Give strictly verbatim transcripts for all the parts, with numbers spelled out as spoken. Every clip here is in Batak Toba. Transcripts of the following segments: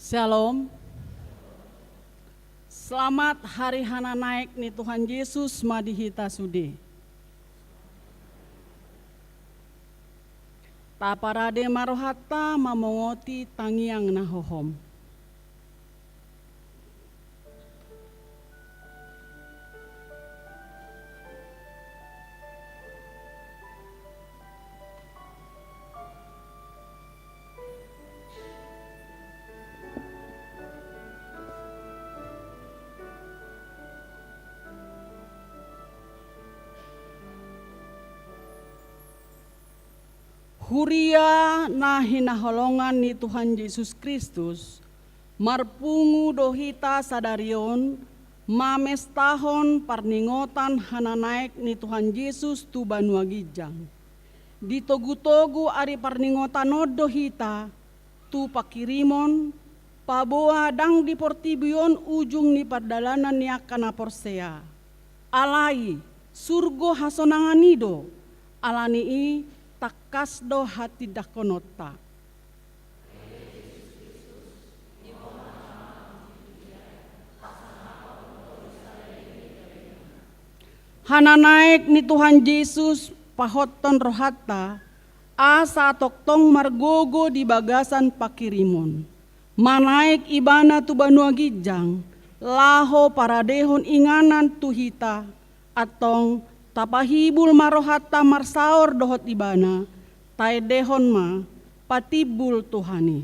Shalom. Selamat Hari Hananaek ni Tuhan Jesus ma di hita sude. Taparade ma rohanta mamongoti tangiang na hohom. Huria na hinaholongan ni Tuhan Jesus Kristus, marpungu do hita sadari on mamestahon parningotan hananaek ni Tuhan Jesus tu banua ginjang. Ditogutogu ari parningotan on do hita tu pangkirimon, paboa ndang di portibi on ujung ni pardalanan ni angka na porsea. Alai surgo hasonangan i do, ala ni i tangkas do hatindangkononta. Hananaek ni Tuhan Jesus pahothon rohanta, asa tongtong margogo di bagasan pangkirimon. Manaek Ibana tu banua ginjang, laho paradehon inganan tu hita, antong tapahibul ma rohanta marsaor dohot Ibana, taendehon ma patimbul Tuhan i.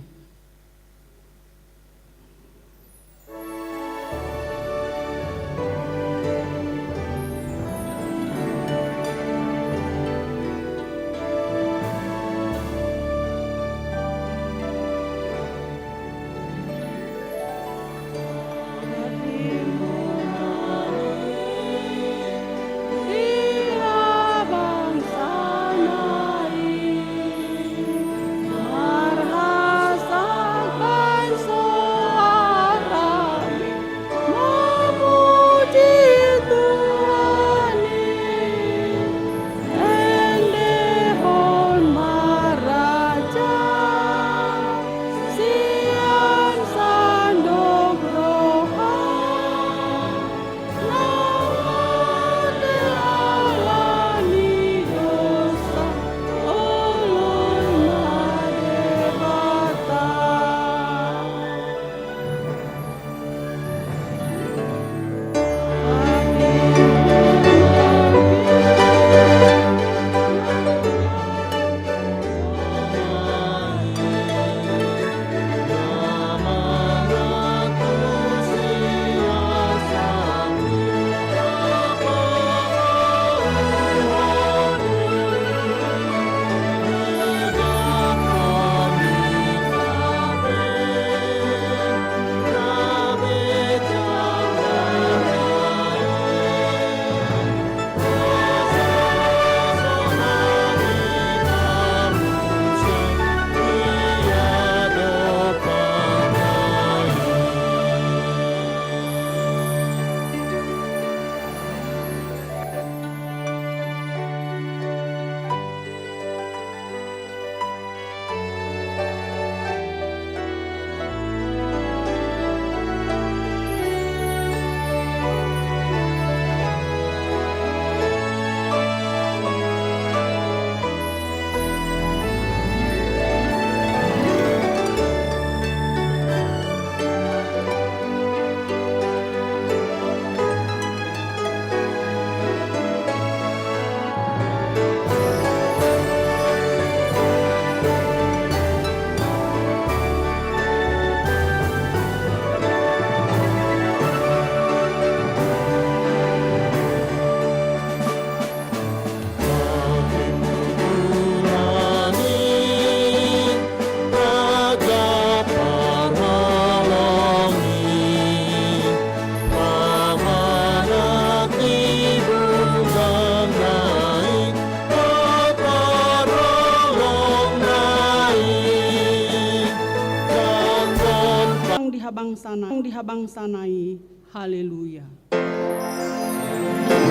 Di habangsana, di habangsana i. Haleluya.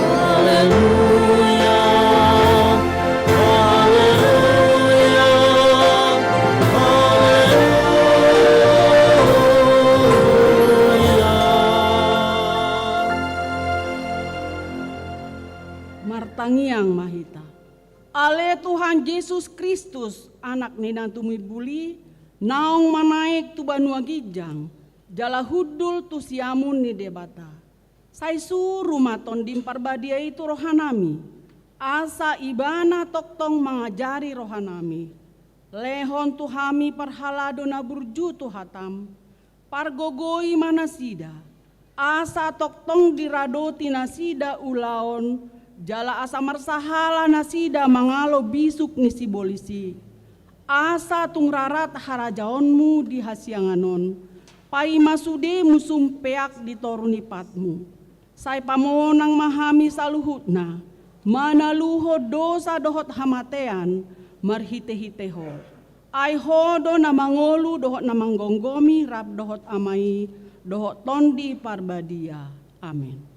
Haleluya. Haleluya. Haleluya. Anak ni na tumimbul i, naung manaek tu banua ginjang, jala hundul tu siamun ni Debata. Sai suru ma Tondim Parbadia i tu rohanami, asa Ibana tongtong mangajari rohanami. Lehon tu hami parhalado na burju tu hatam, pargogoi ma nasida, asa tongtong diradoti nasida ulaon, jala asa marsahala nasida mangalo bisuk ni sibolis i. Asa tung rarat harajaonmu di hasiangan on, paima sude musum peak di toru ni patmu. Sai pamonang ma hami saluhutna, manaluhon dosa dohot hamatean, marhitehite Ho. Ai Ho do na mangolu dohot na manggomgomi rap dohot Ama i, dohot Tondi Parbadia. Amen.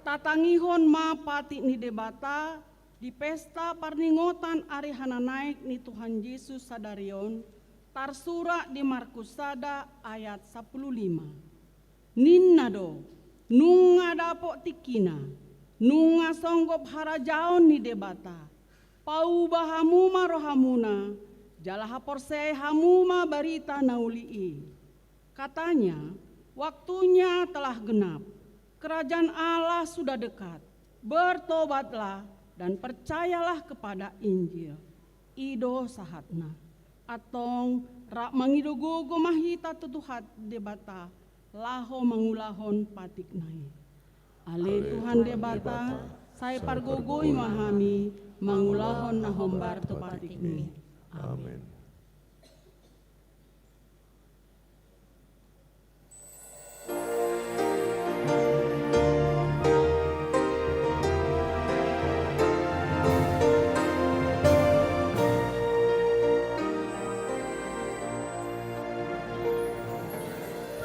Tatangihon ma patik ni Debata di pesta parningotan ari hananaek ni Tuhan Jesus sadari on, tarsurat di Markus sada ayat sampulu lima. Ninna do, nunga dapot tingkina, nunga songgop harajaon ni Debata, pauba hamu ma rohamuna, jala haporseai hamu ma barita na uli i. Katanya, waktunya telah genap, kerajaan Allah sudah dekat, bertobatlah dan percayalah kepada Injil. I do sahatna. Antong rap mangido gogo ma hita tu Tuhan Debata, laho mangulahon patikna i. Ale Tuhan Debata, sai pargogoi ma hami mangulahon na hombar tu patikmi. Amen.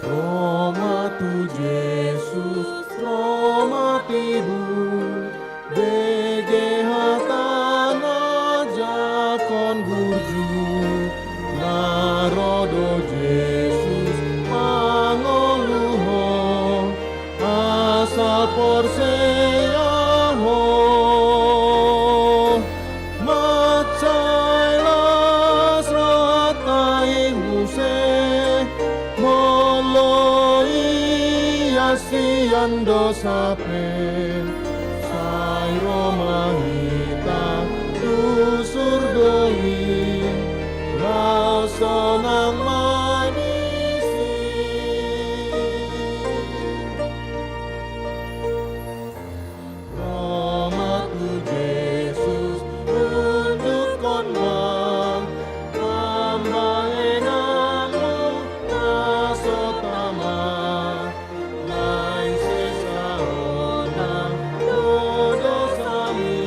Ro ma tu Jesus, ro ma tibu, bege hatana jangkon burju, na ro do Jesus mangolu ho, asa porsea ho. Mansai las rohanta i muse, molo ia sian dosa. Ape, sai ro ma hita tu surgo i, laos sonang ma disi. Ro ma tu Jesus, undukhon ma pambahenanmu na so tama. Naeng sesa ona do dosami,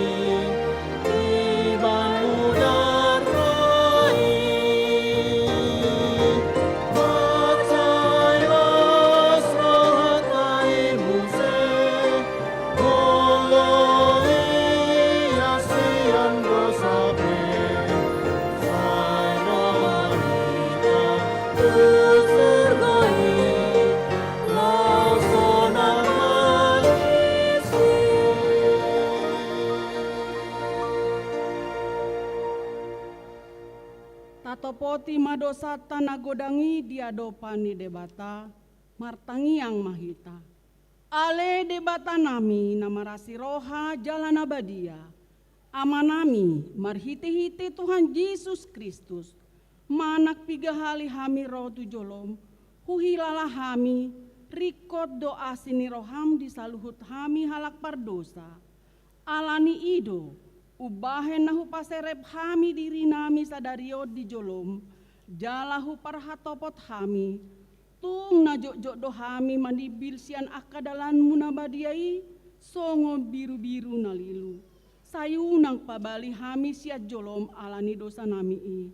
dibahen mudarna i. Mansai las rohanta i muse, molo ia sian dosa pe, sai ro ma hita tu surgo i, laos sonang ma disi. Tatopoti ma dosanta na godang i di adopan ni Debata, martangiang ma hita. Ale Debatanami na marasi roha jala na badia, Amanami, marhitehite Tuhan Jesus Kristus, manang piga hali hami ro tu jolom, huhilala hami, ringkot do asi ni roham di saluhut hami halak pardosa. Ala ni i do, umbahen na hupaserep hami dirinami sadari on di jolom, jala huparhatopot hami, tung na jotjot do hami manimbil sian angka dalanmu na badia i, songon birubiru na lilu. Sai unang pabali hami sian jolom ala ni dosanami i.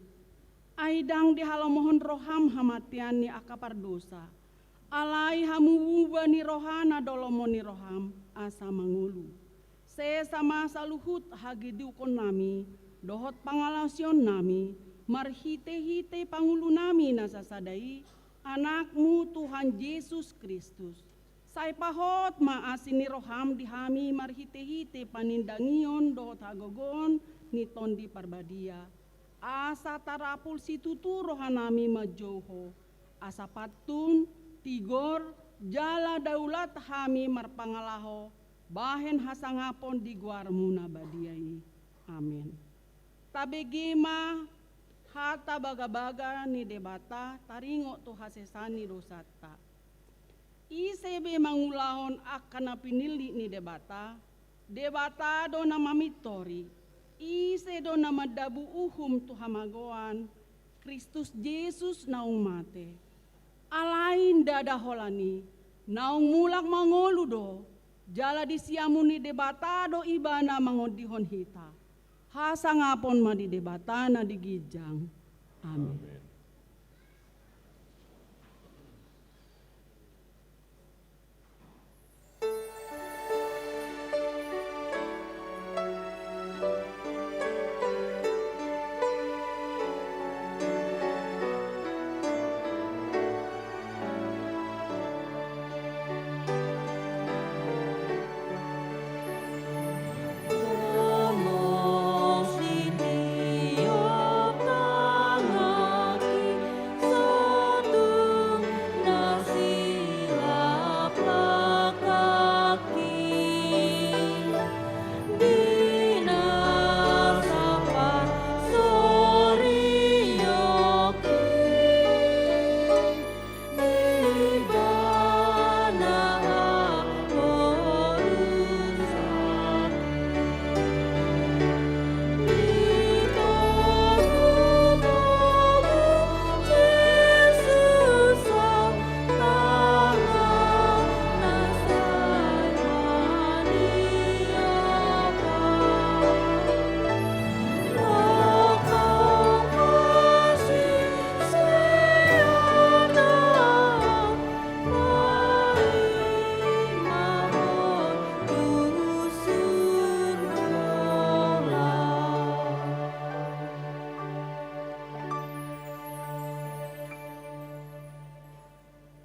Ai ndang dihalomohon roham hamatean ni angka pardosa. Alai hamuba ni rohana do lomo ni roham asa mangolu. Sesa ma saluhut hagedukonnami, dohot pangalaosionnami, marhitehite pangulunami na sasada i, Anakmu Tuhan Jesus Kristus. Sai pahot ma asi ni roham di hami marhitehite panindangion dohot hagogoon ni Tondi Parbadia. Asa tarapul situtu rohanami manjou Ho. Asa pantun, tigor, jala daulat hami marpangalaho, bahen hasangapon di goarmu na badia i. Amen. Tabege ma hata bagabaga ni Debata taringot tu hasesaan ni dosanta. Ise be mangulahon angka na pinillit ni Debata, Debata do na mamintori. Ise do na mandabu uhum tu hamagoan, Kristus Jesus naung mate. Alai ndada holan i, naung mulak mangolu do, jala di siamun ni Debata do Ibana mangondihon hita. Hasangapon ma di Debata na di ginjang. Amen. Amen.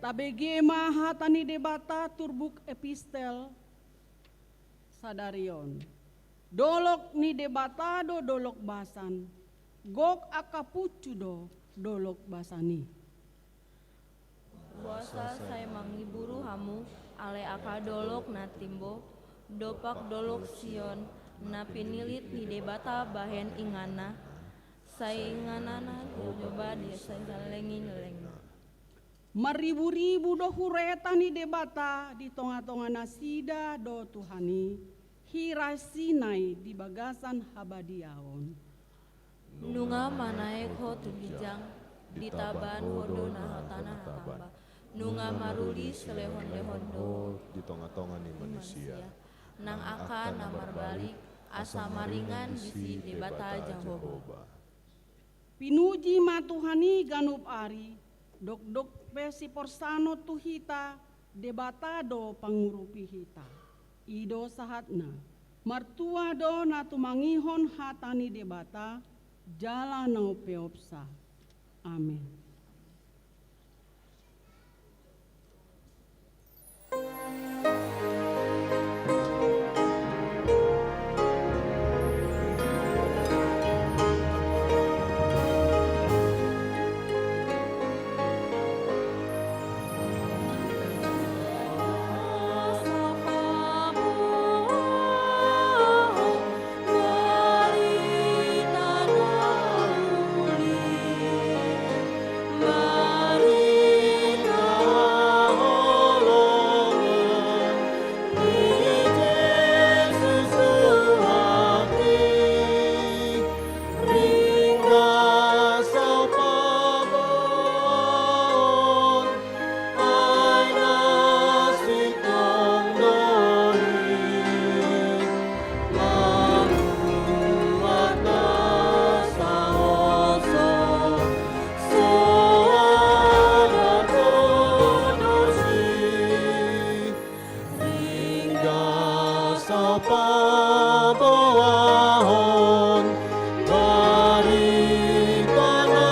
Tabege ma hata ni Debata turpuk epistel sadari on. Dolok ni Debata do dolok basan, gok angka punsu do dolok basan i. Boasa sai mangiburu hamu, Alai angka dolok na timbo, dompak dolok Sion, na pinilit ni Debata bahen inganna, sai inganna joba di saleleng ni lelengna. Marriburibu do hureta ni Debata di tongatonga nasida do Tuhan i, hira Sinai di bagasan habadiaon. Nunga manaek ho tu ginjang, ditaban ho do na hotana na tamba. Nunga maruli silehonlehon do ho di tongatonga ni manisia. Nang angka na marbalik, asa maringan disi Debata Jahowa. Pinuji ma Tuhan i ganup ari, dokdok pe siporsanon tu hita, Debata do pangurupi hita. I do sahatna, martua do na tumangihon hata ni Debata, jala na umpeopsa. Amen. Ringgas au paboahon barita na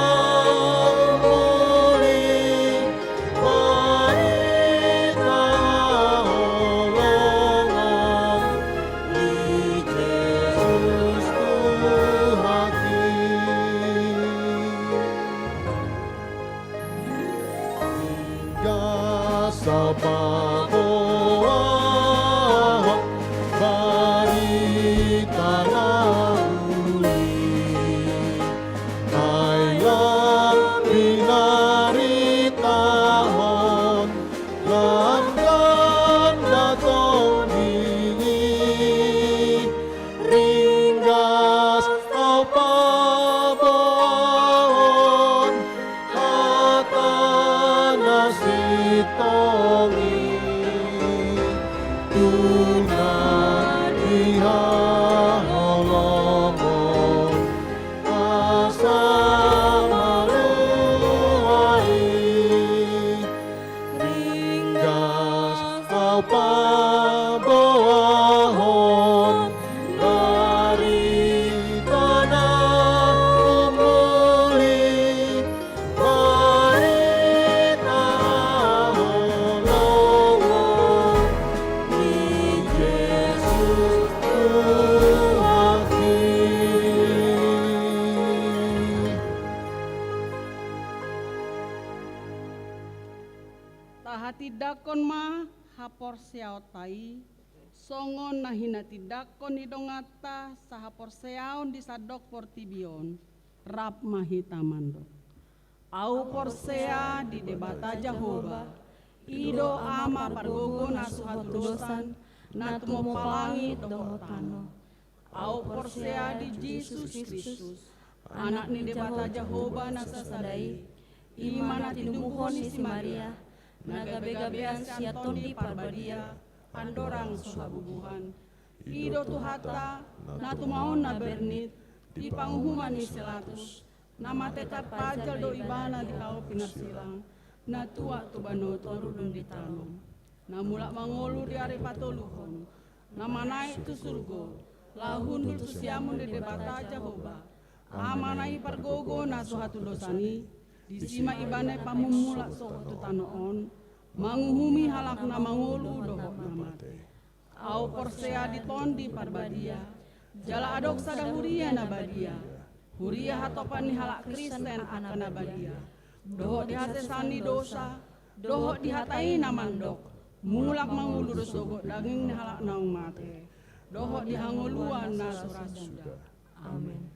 uli, barita haholongon ni Jesus Tuhan i. Ringgas au paboahon barita na uli, ai lam pinaritahon lam ganda tondingi. Ringgas au paboahon hata na sintong i tu na di haholongon asa malua i. Ringgas au paboahon barita na uli, barita haholongon ni Jesus Tuhan i. Tahatindangkon ma haporseaonta i, songon na hinatindangkon ni donganta sahaporseaon di sandok portibi on, rap ma hita mandok. Au porsea di Debata Jahowa, i do Ama pargogo na so hatudosan, na tumompa langit dohot tano. Au porsea di Jesus Kristus, Anak ni Debata Jahowa na sasada i, i ma na tinumuhon ni si Maria, na gabegabean sian Tondi Parbadia, andorang so habubuhan. I do Tuhanta, na tumaon na bernit, di panguhuman ni si Pilatus, na mate tarpajal do Ibana di hau pinarsilang, na tuat tu banua toru dung ditanom. Na mulak mangolu di ari patoluhon, na manaek tu surgo, laho hundul tu siamun ni Debata Jahowa, Amana i pargogo na so hatudosan i, disi ma Ibana i pamumulak sogot tu tano on, manguhumi halak na mangolu dohot na mate. Au porsea di Tondi Parbadia, jala adong sada huria na badia, huria hatopan ni halak Kristen angka na badia, dohot di hasesaan ni dosa, dohot di hata i na mandok, mulak mangolu dohot sogot daging ni halak naung mate, dohot di hangoluan na so ra suda. Amen.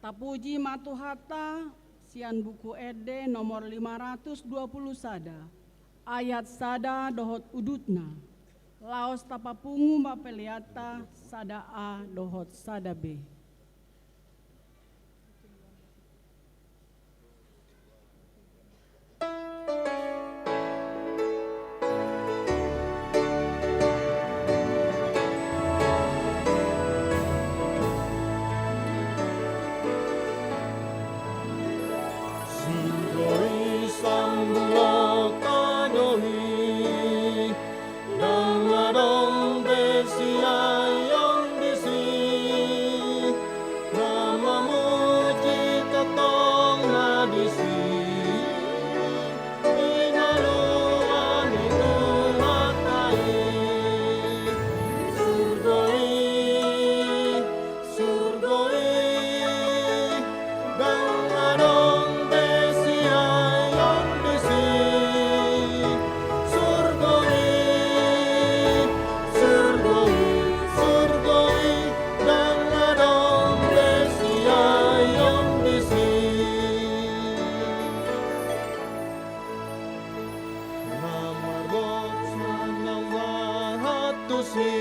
Tapuji ma Tuhanta, sian Buku Ende nomor lima ratus dua puluh sada, ayat sada dohot udutna. Laos tapapungu ma peleanta sada A dohot sada B. Surgo i, sambulok tano i, ndang adong be siayon disi, na mamuji tongtong ma disi, pinaluan ni Tuhanta i. Surgo i, surgo i, ndang adong be siayon disi. Surgo i, surgo i, surgo i, ndang adong be siayon disi. Na marlok sanang sahat tusi.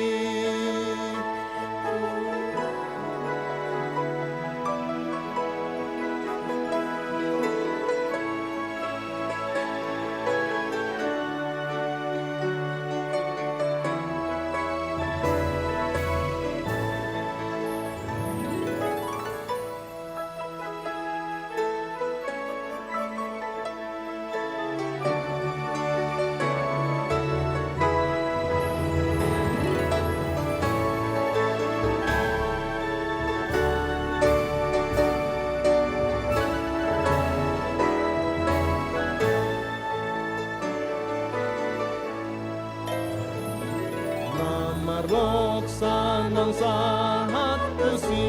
Na marlok sanang sahat tusi,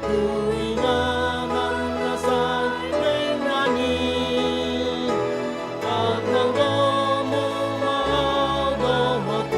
tu inganan na sai dengani, anak domu ma au dohot i.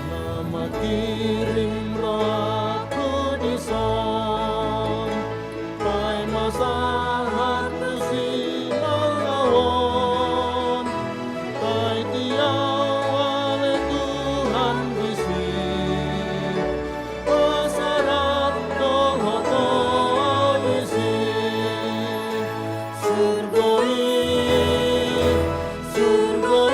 Na mangkirim rohangku dison, paima sahat tusi mangawon, taiti au ale Tuhan disi, pasarap dohot Ho au disi. Surgo i, surgo i,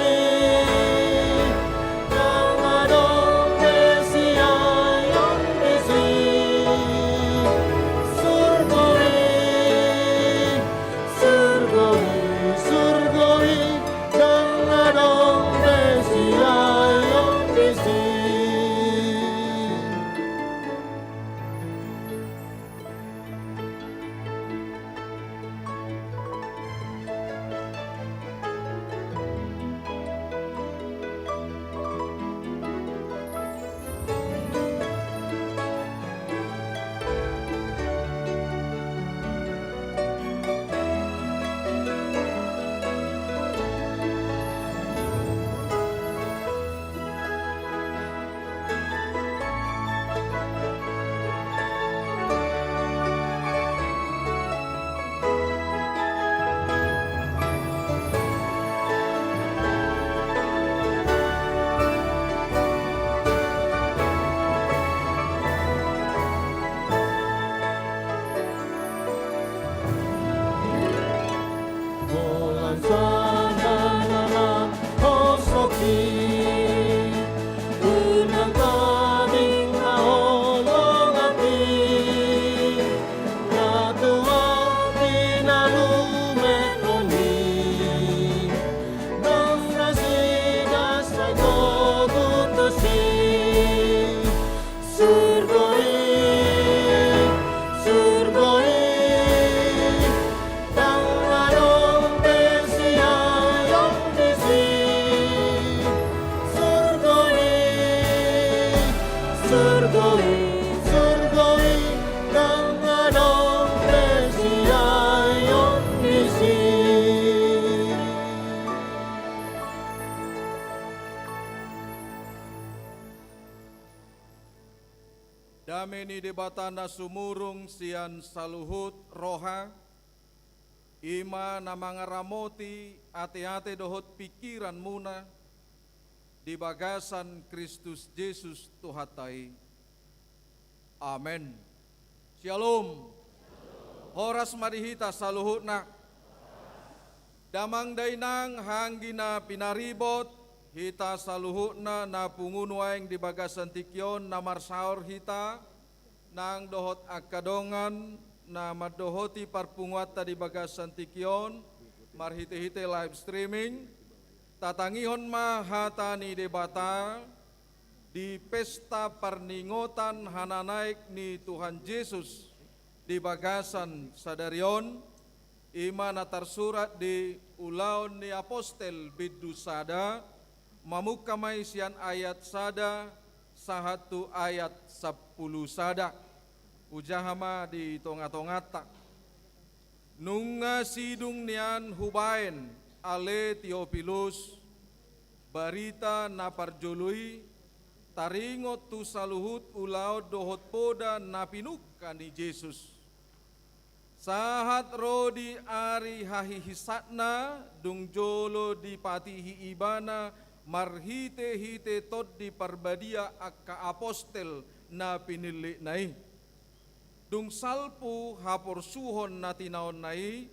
ndang adong be sian Dame ni Debata na sumurung sian saluhut roha, i ma na mangaramoti ateate dohot pingkiranmuna di bagasan Kristus Jesus Tuhanta i. Amen. Syalom. Horas ma di hita saluhutna. Damang dainang, anggi na pinaribot, hita saluhutna na pungu nuaeng di bagasan tingki on na marsaor hita, nang dohot angka dongan na mandohoti parpunguanta di bagasan tingki on marhitehite live streaming, tatangihon ma hata ni Debata di pesta parningotan hananaek ni Tuhan Jesus di bagasan sadari on, i ma na tarsurat di Ulaon ni Apostel bindu sada, mamungka ma i sian ayat sada sahat tu ayat sampulu sada. Hujaha ma di tongatonganta. Nunga sidung nian hubaen, ale Teopilus, barita na parjolo i taringot tu saluhut ulaon dohot poda na pinungka ni Jesus. Sahat ro di ari hahihisatna, dung jolo dipatihi ibana marhitehite Tondi Parbadia angka apostel na pinillitna i. Dung salpu haporsuhon na tinaonna i,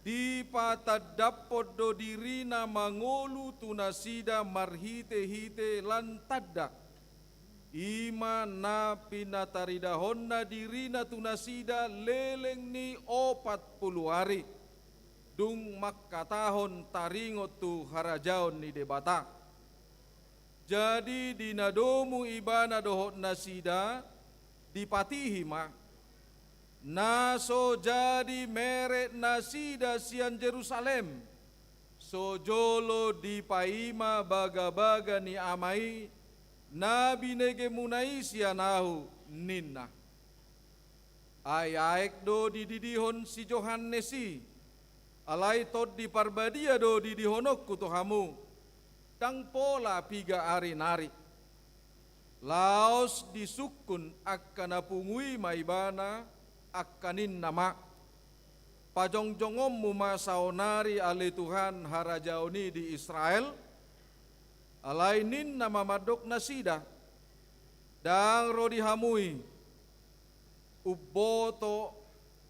dipatandahon do dirina mangolu tu nasida marhitehite lan tanda, i ma na pinataridahonna dirina tu nasida leleng ni opat pulu ari, dung mangkatahon taringot tu harajaon ni Debata. Jadi di na domu ibana dohot nasida, dipatihi ma, na so jadi meret nasida sian Jerusalem, so jolo dipaima bagabaga ni Ama i na binegemuna i sian ahu, ninna. Ai aek do dididihon si Johannes i, alai Tondi Parbadia do didihononku tu hamu, ndang pola piga ari nari. Laos disungkun angka na pungu i ma ibana, angka ninna ma, pajongjongonmu ma saonari ale Tuhan harajaon i di Israel. Alai ninna ma mandok nasida, ndang ro di hamu i, umboto,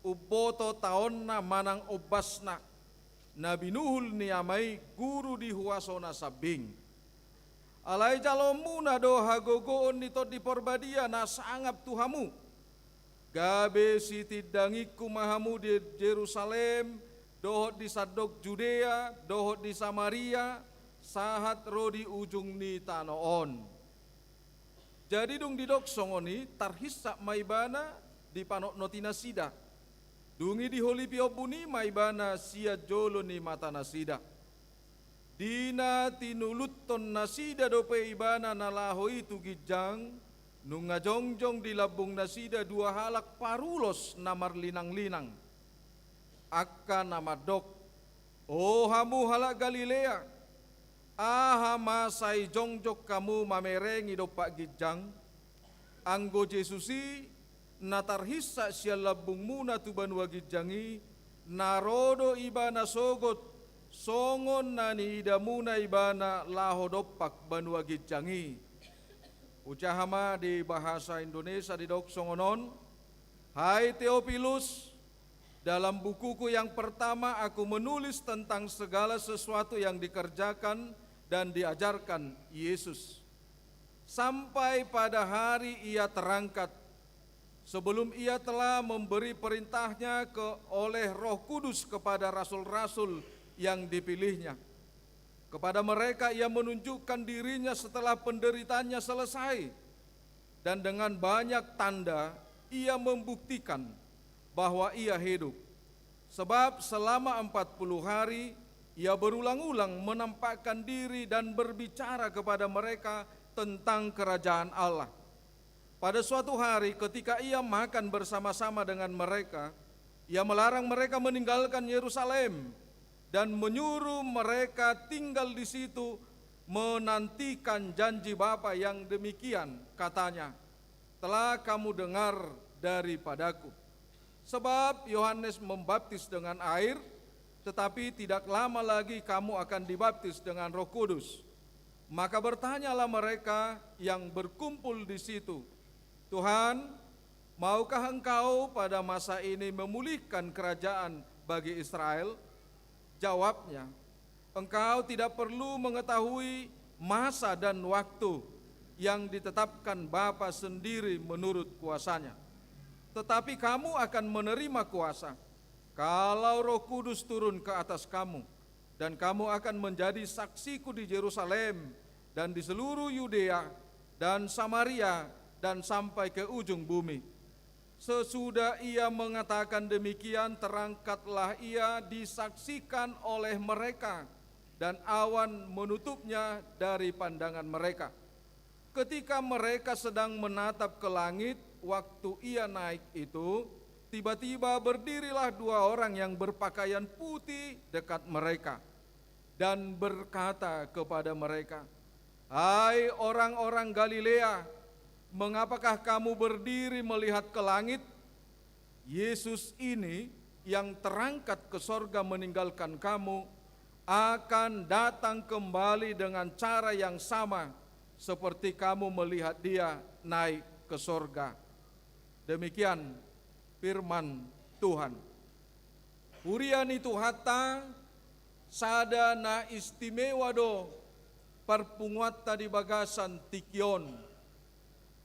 umboto taonna manang ombasna, na binuhul ni Ama i guru di huasona sambing. Alai jaloonmuna do hagogoon ni Tondi Parbadia na sangap tu hamu, gabe sitindangingku ma hamu di Jerusalem, dohot di sandok Judea, dohot di Samaria, sahat ro di ujung ni tano on. Jadi dung didok songon i, tarhinsat ma ibana dipanotnoti nasida. Dung i diholipi ombun i ma ibana sian jolo ni mata nasida. Di na tinuluthon nasida dope ibana na laho i tu ginjang, nunga jongjong di lambung nasida dua halak parulos na marlinanglinang. Angka na mandok, O hamu halak Galilea, aha ma sai jongjong hamu mamerengi dompak ginjang? Anggo Jesus i, na tarhinsat sian lambungmuna tu banua ginjang i, na ro do ibana sogot, songon na niidamuna ibana laho dompak banua ginjang i. Hujaha ma di bahasa Indonesia didok songon on, Hai Teopilus, dalam bukuku yang pertama aku menulis tentang segala sesuatu yang dikerjakan dan diajarkan Yesus, sampai pada hari Ia terangkat, sebelum Ia telah memberi perintahnya ke, oleh Roh Kudus kepada rasul-rasul yang dipilih-Nya. Kepada mereka Ia menunjukkan diri-Nya setelah penderitaannya selesai, dan dengan banyak tanda Ia membuktikan bahwa Ia hidup. Sebab selama empat puluh hari Ia berulang-ulang menampakkan diri dan berbicara kepada mereka tentang kerajaan Allah. Pada suatu hari, ketika Ia makan bersama-sama dengan mereka, Ia melarang mereka meninggalkan Yerusalem dan menyuruh mereka tinggal di situ menantikan janji Bapa yang demikian, kata-Nya, telah kamu dengar daripada-Ku. Sebab Yohanes membaptis dengan air, tetapi tidak lama lagi kamu akan dibaptis dengan Roh Kudus." Maka bertanyalah mereka yang berkumpul di situ, "Tuhan, maukah Engkau pada masa ini memulihkan kerajaan bagi Israel?" Jawabnya, "Engkau tidak perlu mengetahui masa dan waktu yang ditetapkan Bapa sendiri menurut kuasa-Nya. Tetapi kamu akan menerima kuasa kalau Roh Kudus turun ke atas kamu, dan kamu akan menjadi saksi-Ku di Yerusalem dan di seluruh Yudea dan Samaria dan sampai ke ujung bumi." Sesudah Ia mengatakan demikian, terangkatlah Ia disaksikan oleh mereka, dan awan menutup-Nya dari pandangan mereka. Ketika mereka sedang menatap ke langit waktu Ia naik itu, tiba-tiba berdirilah dua orang yang berpakaian putih dekat mereka dan berkata kepada mereka, "Hai orang-orang Galilea, mengapakah kamu berdiri melihat ke langit? Yesus ini yang terangkat ke sorga meninggalkan kamu, akan datang kembali dengan cara yang sama seperti kamu melihat Dia naik ke sorga." Demikian firman Tuhan. Huria ni Tuhanta, sada na istimewa do parpunguanta di bagasan tingki on,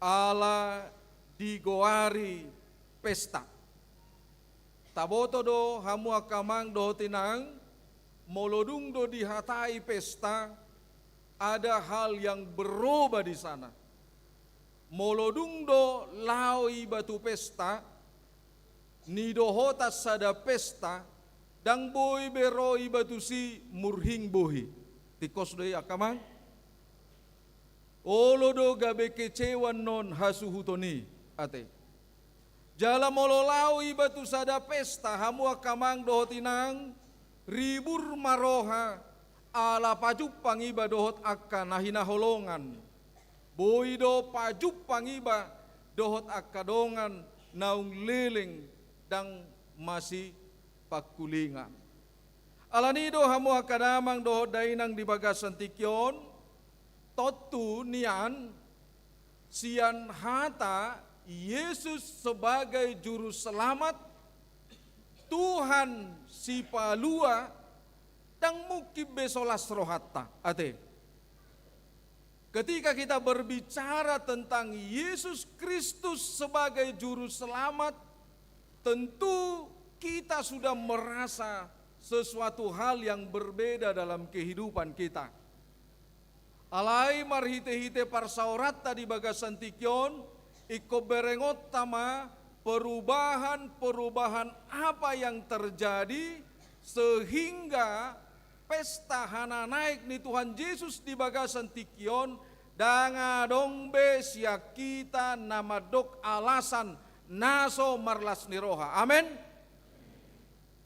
ala digoari pesta. Taboto do hamu angka amang dohot inang, molo dung do dihatai pesta, ada hal yang berubah di sana. Molo dung do laho iba tu pesta, nidohotan sada pesta, ndang boi be ro iba tusi murhing bohi. Tingkos do i angka amang. Olo do gabe kecewa annon hasuhuton i, ate. Jala molo laho iba tu sada pesta, hamu angka amang dohot inang, ribur ma roha, ala pajumpang iba dohot angka na hinaholongan. Boi do pajumpang iba dohot angka dongan naung leleng ndang masipangkulingan. Alani do hamu angka damang dohot dainang di bagasan tingki on, tontu nian sian hata Yesus sebagai Juru Selamat, Tuhan Sipalua, ndang mungkin be so las rohanta, ate. Ketika kita berbicara tentang Yesus Kristus sebagai Juru Selamat, tentu kita sudah merasa sesuatu hal yang berbeda dalam kehidupan kita. Alai marhite-hite parsaoranta di bagasan tingki on, ingkon berengonta ma perubahan-perubahan apa yang terjadi, sehingga pesta hananaek ni Tuhan Jesus di bagasan tingki on, ndang adong be sian hita na mandok alasan na so marlas ni roha. Amen.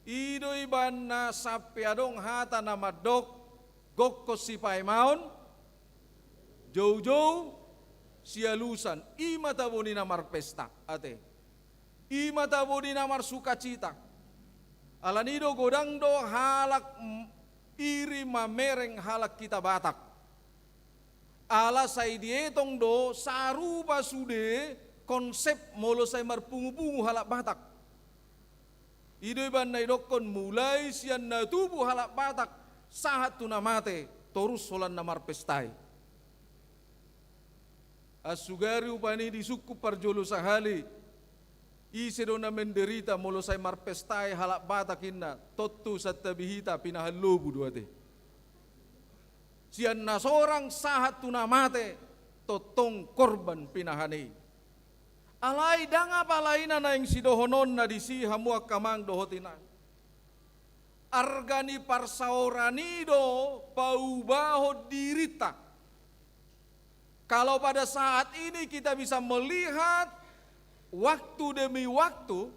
I do ibana sampe adong hata na mandok, gokkon sipaemaon, joujou sialusan. I ma tabo ni na marpesta, ate. I ma tabo ni na marsukacita. Alani do godang do halak, mm, iri mamereng halak hita Batak. Ala sai dietong do sarupa sude konsep molo sai marpungu-pungu halak Batak. I do ibana idokkon mulai sian na tubu halak Batak sahat tu na mate, torus holan na marpesta i. Ansugari rupani disungkun parjolo sahali, ise do na menderita molo sai marpesta i halak Batak inna, tontu santabi hita pinahan lobu do ate. Sian na sorang sahat tu na mate, tongtong korban pinahan i. Alai ndang apala i na naeng sidohononna disi hamu angka amang dohot inang. Arga ni parsaoran i do paubahon dirinta. Kalau pada saat ini kita bisa melihat waktu demi waktu,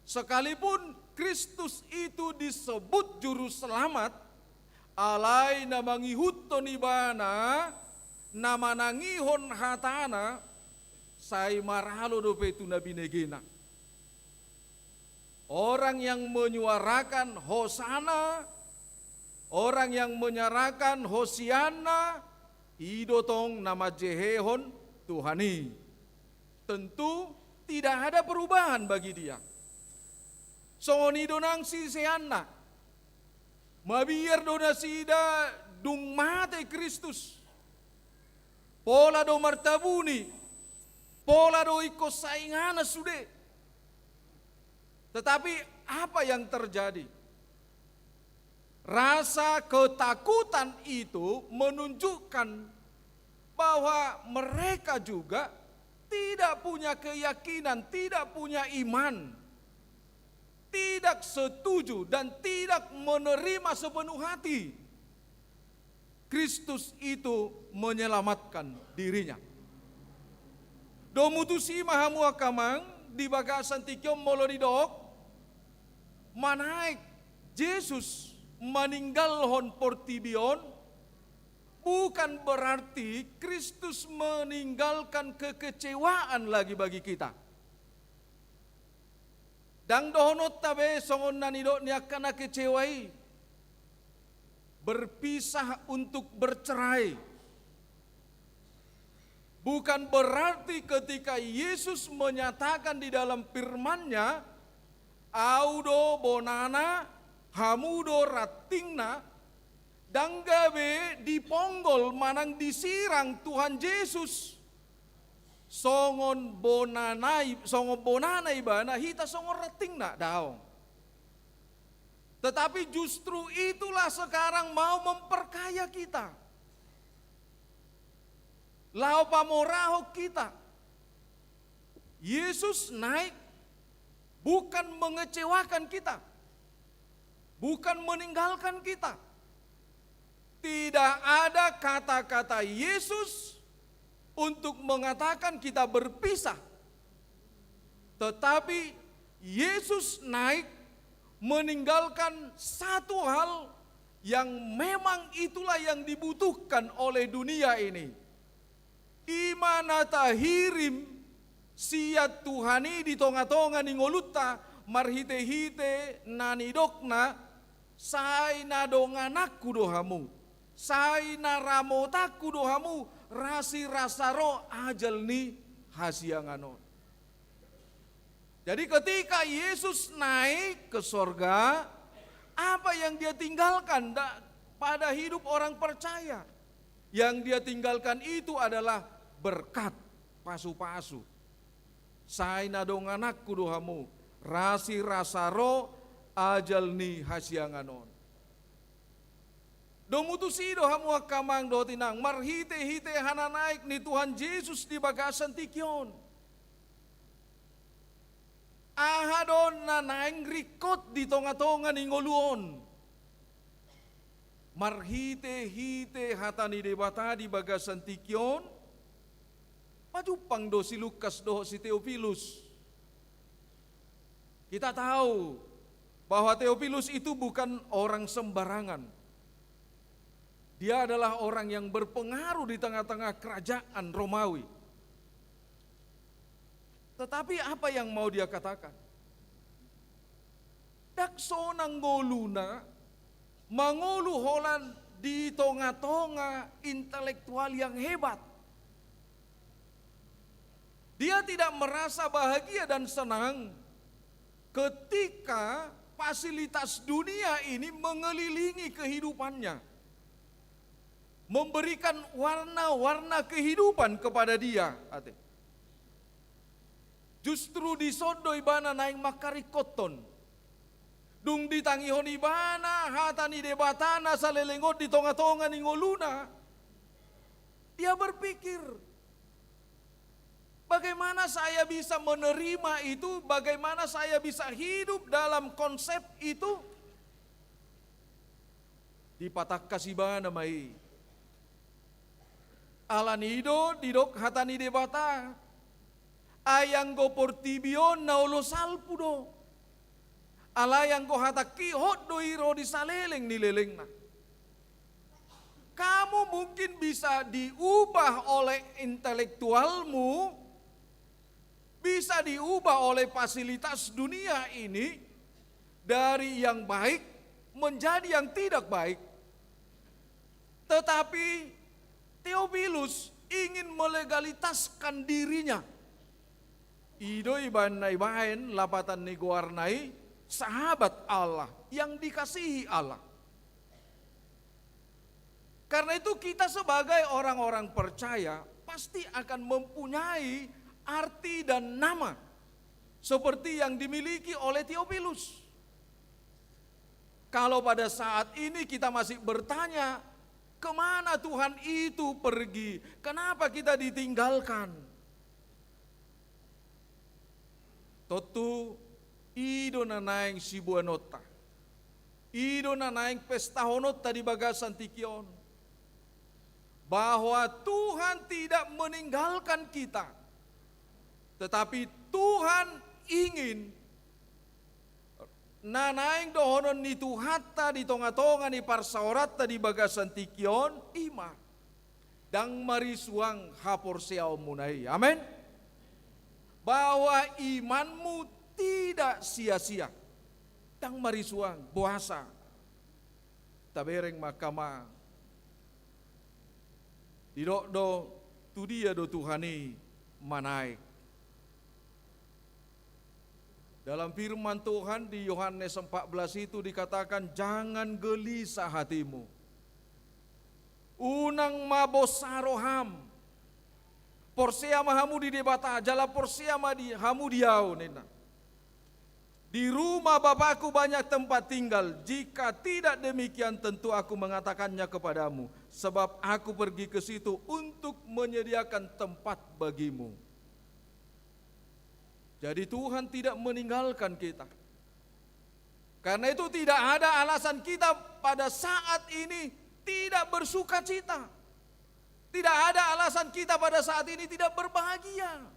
sekalipun Kristus itu disebut Juru Selamat, alai na mangihuthon ibana, na manangihon hatana, Sai maralo dope tu na binegena. Orang yang menyuarakan Hosana, orang yang menyuarakan Hosianna, i do tong na manjehehon Tuhan i. Tentu tidak ada perubahan bagi dia. Songon i do nang siseanna. Mabiar do nasida dung mate Kristus. Pola do martabuni, pola do ingkon sainganan sude. Tetapi apa yang terjadi? Rasa ketakutan itu menunjukkan bahwa mereka juga tidak punya keyakinan, tidak punya iman, tidak setuju, dan tidak menerima sepenuh hati Kristus itu menyelamatkan dirinya. Domu tusi ma hamu angka amang, di bagasan tingki on molo didok, manaek Jesus maninggalhon portibi on, bukan berarti Kristus meninggalkan kekecewaan lagi bagi kita. Ndang dohononta be songon na nidok ni angka na kecewa i, berpisah untuk bercerai. Bukan berarti ketika Yesus menyatakan di dalam firman-Nya, "Au do bonana, hamu do rantingna," ndang gabe diponggol manang disirang Tuhan Jesus songon bonana i, songon bonana ibana, hita songon rantingna, daong. Tetapi justru itulah sekarang mau memperkaya kita. Laho pamorahon kita. Yesus naik bukan mengecewakan kita, bukan meninggalkan kita. Tidak ada kata-kata Yesus untuk mengatakan kita berpisah. Tetapi Yesus naik meninggalkan satu hal yang memang itulah yang dibutuhkan oleh dunia ini. I ma na tahirim sian Tuhan i di tonga-tonga ni ngolunta, marhite-hite na nidokna, "Sai na dongananku do hamu, sai na ramotanku do hamu, rasirasa ro ajal ni hasiangan on." Jadi ketika Yesus naik ke sorga, apa yang Dia tinggalkan da-, pada hidup orang percaya? Yang Dia tinggalkan itu adalah berkat, pasu-pasu. "Sai na dongananku do hamu, rasirasa ro ajal ni hasiangan on." Domu tusi do hamu angka amang dohot inang, marhite-hite hananaek ni Tuhan Jesus di bagasan tingki on. Aha do na naeng ringkot di tonga-tonga ni ngolu on? Marhite-hite hata ni Debata di bagasan tingki on, pajumpang do si Lukas dohot si Teofilus. Kita tahu bahwa Teofilus itu bukan orang sembarangan. Dia adalah orang yang berpengaruh di tengah-tengah kerajaan Romawi. Tetapi apa yang mau dia katakan? Ndang sonang ngoluna mangolu holan di tonga-tonga intelektual yang hebat. Dia tidak merasa bahagia dan senang ketika fasilitas dunia ini mengelilingi kehidupannya, memberikan warna-warna kehidupan kepada dia, ate. Justru dison do ibana naeng mangkaringkothon. Dung ditangihon ibana hata ni Debata na saleleng on di tonga-tonga ni ngoluna, dia berpikir, "Bagaimana saya bisa menerima itu? Bagaimana saya bisa hidup dalam konsep itu?" Dipatangkas ibana ma i. Alani i do didok hata ni Debata, "Ai anggo portibi on na olo salpu do. Alai anggo hatangki hot do i ro di saleleng ni lelengna." Kamu mungkin bisa diubah oleh intelektualmu, bisa diubah oleh fasilitas dunia ini dari yang baik menjadi yang tidak baik. Tetapi Theophilus ingin melegalitaskan dirinya. I do ibana ibaen lapatan ni goarna i sahabat Allah, yang dikasihi Allah. Karena itu, kita sebagai orang-orang percaya pasti akan mempunyai arti dan nama seperti yang dimiliki oleh Theophilus. Kalau pada saat ini kita masih bertanya, "Kemana Tuhan itu pergi? Kenapa kita ditinggalkan?" Tontu i do na naeng siboanonta. I do na naeng pestahononta di bagasan tingki on. Bahwa Tuhan tidak meninggalkan kita. Tetapi Tuhan ingin na naeng dohonon ni Tuhanta di tonga-tonga ni parsaoranta di bagasan tingki on, i ma: Ndang marisuang haporseaonmuna i. Amen. Bahwa imanmu tidak sia-sia. Ndang marisuang, boasa. Tabereng ma angka amang. Didok do, tudia do Tuhan i manaek. Dalam firman Tuhan di Yohanes empat belas itu dikatakan, "Jangan gelisah hatimu." Unang ma bosa roham. Porsea ma hamu di Debata, jala porsea ma di, hamu di Ahu, ninna. Di rumah Bapakku banyak tempat tinggal. Jika tidak demikian, tentu Aku mengatakannya kepadamu. Sebab Aku pergi ke situ untuk menyediakan tempat bagimu. Jadi Tuhan tidak meninggalkan kita. Karena itu tidak ada alasan kita pada saat ini tidak bersuka cita. Tidak ada alasan kita pada saat ini tidak berbahagia.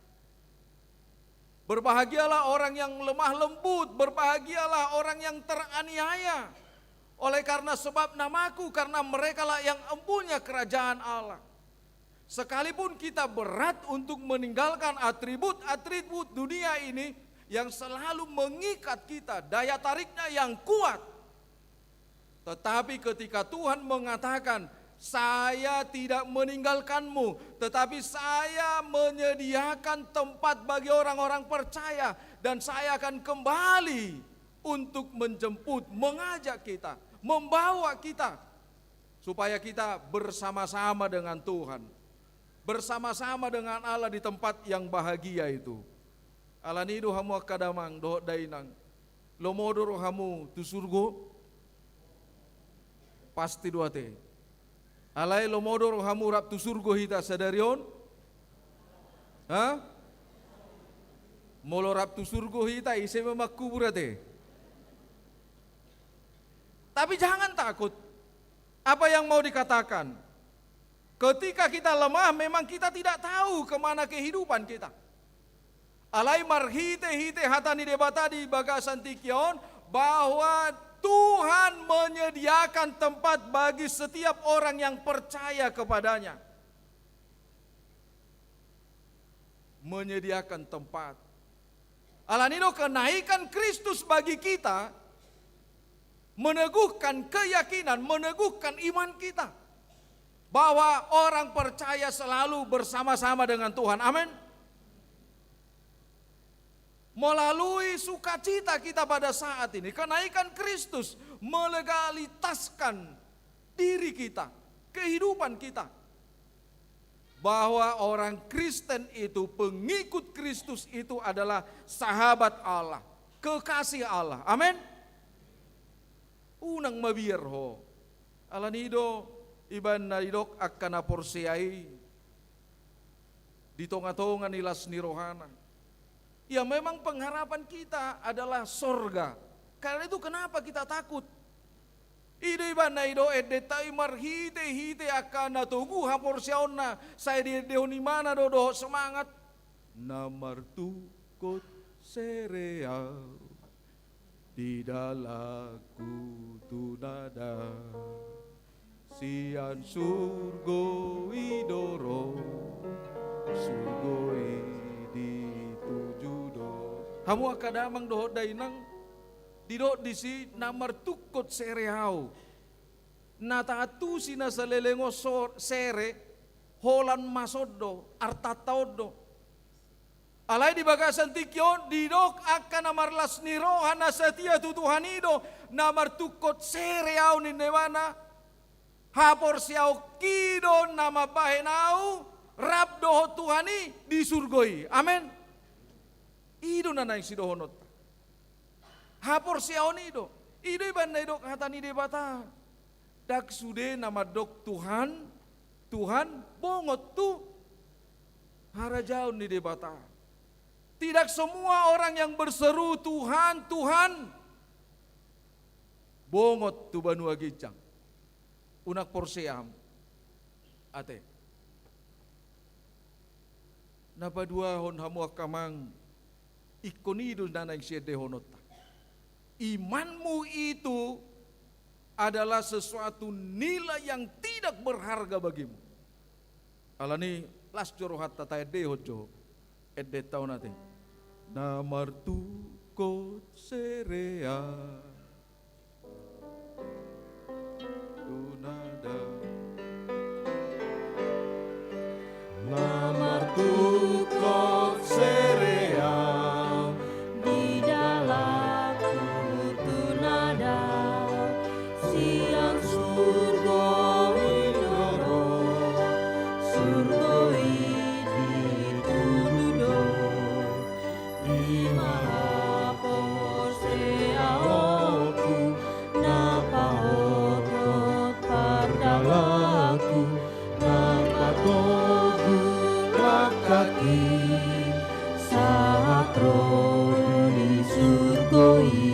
Berbahagialah orang yang lemah lembut, berbahagialah orang yang teraniaya. Oleh karena sebab namaku, karena merekalah yang empunya kerajaan Allah. Sekalipun kita berat untuk meninggalkan atribut-atribut dunia ini yang selalu mengikat kita, daya tariknya yang kuat. Tetapi ketika Tuhan mengatakan, "Saya tidak meninggalkanmu, tetapi Saya menyediakan tempat bagi orang-orang percaya, dan Saya akan kembali untuk menjemput, mengajak kita, membawa kita, supaya kita bersama-sama dengan Tuhan, bersama-sama dengan Allah di tempat yang bahagia itu." Alani do hamu angka damang dohot dainang, lomo do rohamu tu surgo? Pasti do ate. Alai lomo do rohamu rap tu surgo hita sadari on? Ha? Molo rap tu surgo hita, ise ma mangkubur ate? Tapi jangan takut. Apa yang mau dikatakan? Ketika kita lemah, memang kita tidak tahu kemana kehidupan kita. Alai marhite-hite hata ni Debata di bagasan tingki on, bahwa Tuhan menyediakan tempat bagi setiap orang yang percaya kepada-Nya. Menyediakan tempat. Alani do kenaikan Kristus bagi kita meneguhkan keyakinan, meneguhkan iman kita bahwa orang percaya selalu bersama-sama dengan Tuhan. Amin. Melalui sukacita kita pada saat ini, kenaikan Kristus melegalitaskan diri kita, kehidupan kita, bahwa orang Kristen itu, pengikut Kristus itu adalah sahabat Allah, kekasih Allah. Amin. Unang mabiar ho. Alani do, ibaen na didok angka na porsea i di tonga-tonga ni las ni rohana. Ya, memang pengharapan kita adalah sorga. Karena itu kenapa kita takut? I do ibaen na didok endenta i, marhite-hite angka na togu haporseaonna, sai diendehon imana do dohot semangat. Na martungkot sereau di dalanku tu na dao. Sian surgo i do ro, surgo i di tu Hamu angka damang dohot dainang, didok disi na martungkot sere au. Na taantusi na saleleng on so-, sere, holan mas on do, artanta on do. Alai di bagasan tingki on, didok angka na marlas ni roha na satia tu Tuhan i do, na martungkot sere au ninna ibana, haporseaonki do na mambahen au rap dohot Tuhan i di surgo i. Amen. I do na naeng sidohononta. Haporseaon i do. I do ibana didok hata ni Debata. Ndang sude na mandok Tuhan, Tuhan, bongot tu harajaon ni Debata. Tidak semua orang yang berseru, "Tuhan, Tuhan," bongot tu banua ginjang. Unang porsea hamu. Ate. Na paduahon hamu angka amang, ingkon i do na naeng siendehononta. Imanmu itu adalah sesuatu nilai yang tidak berharga bagimu. Alani las jo rohanta taendehon jo. Endenta on ate. Na martungkot sere au. Tu na dao. Na martungkot sere au di dalanku tu na dao. Sian surgo i do ro, surgo i ditudu do. I ma haporseaonku, na pahothot pardalanku, na patogu langkangki, sahat ro di surgo i.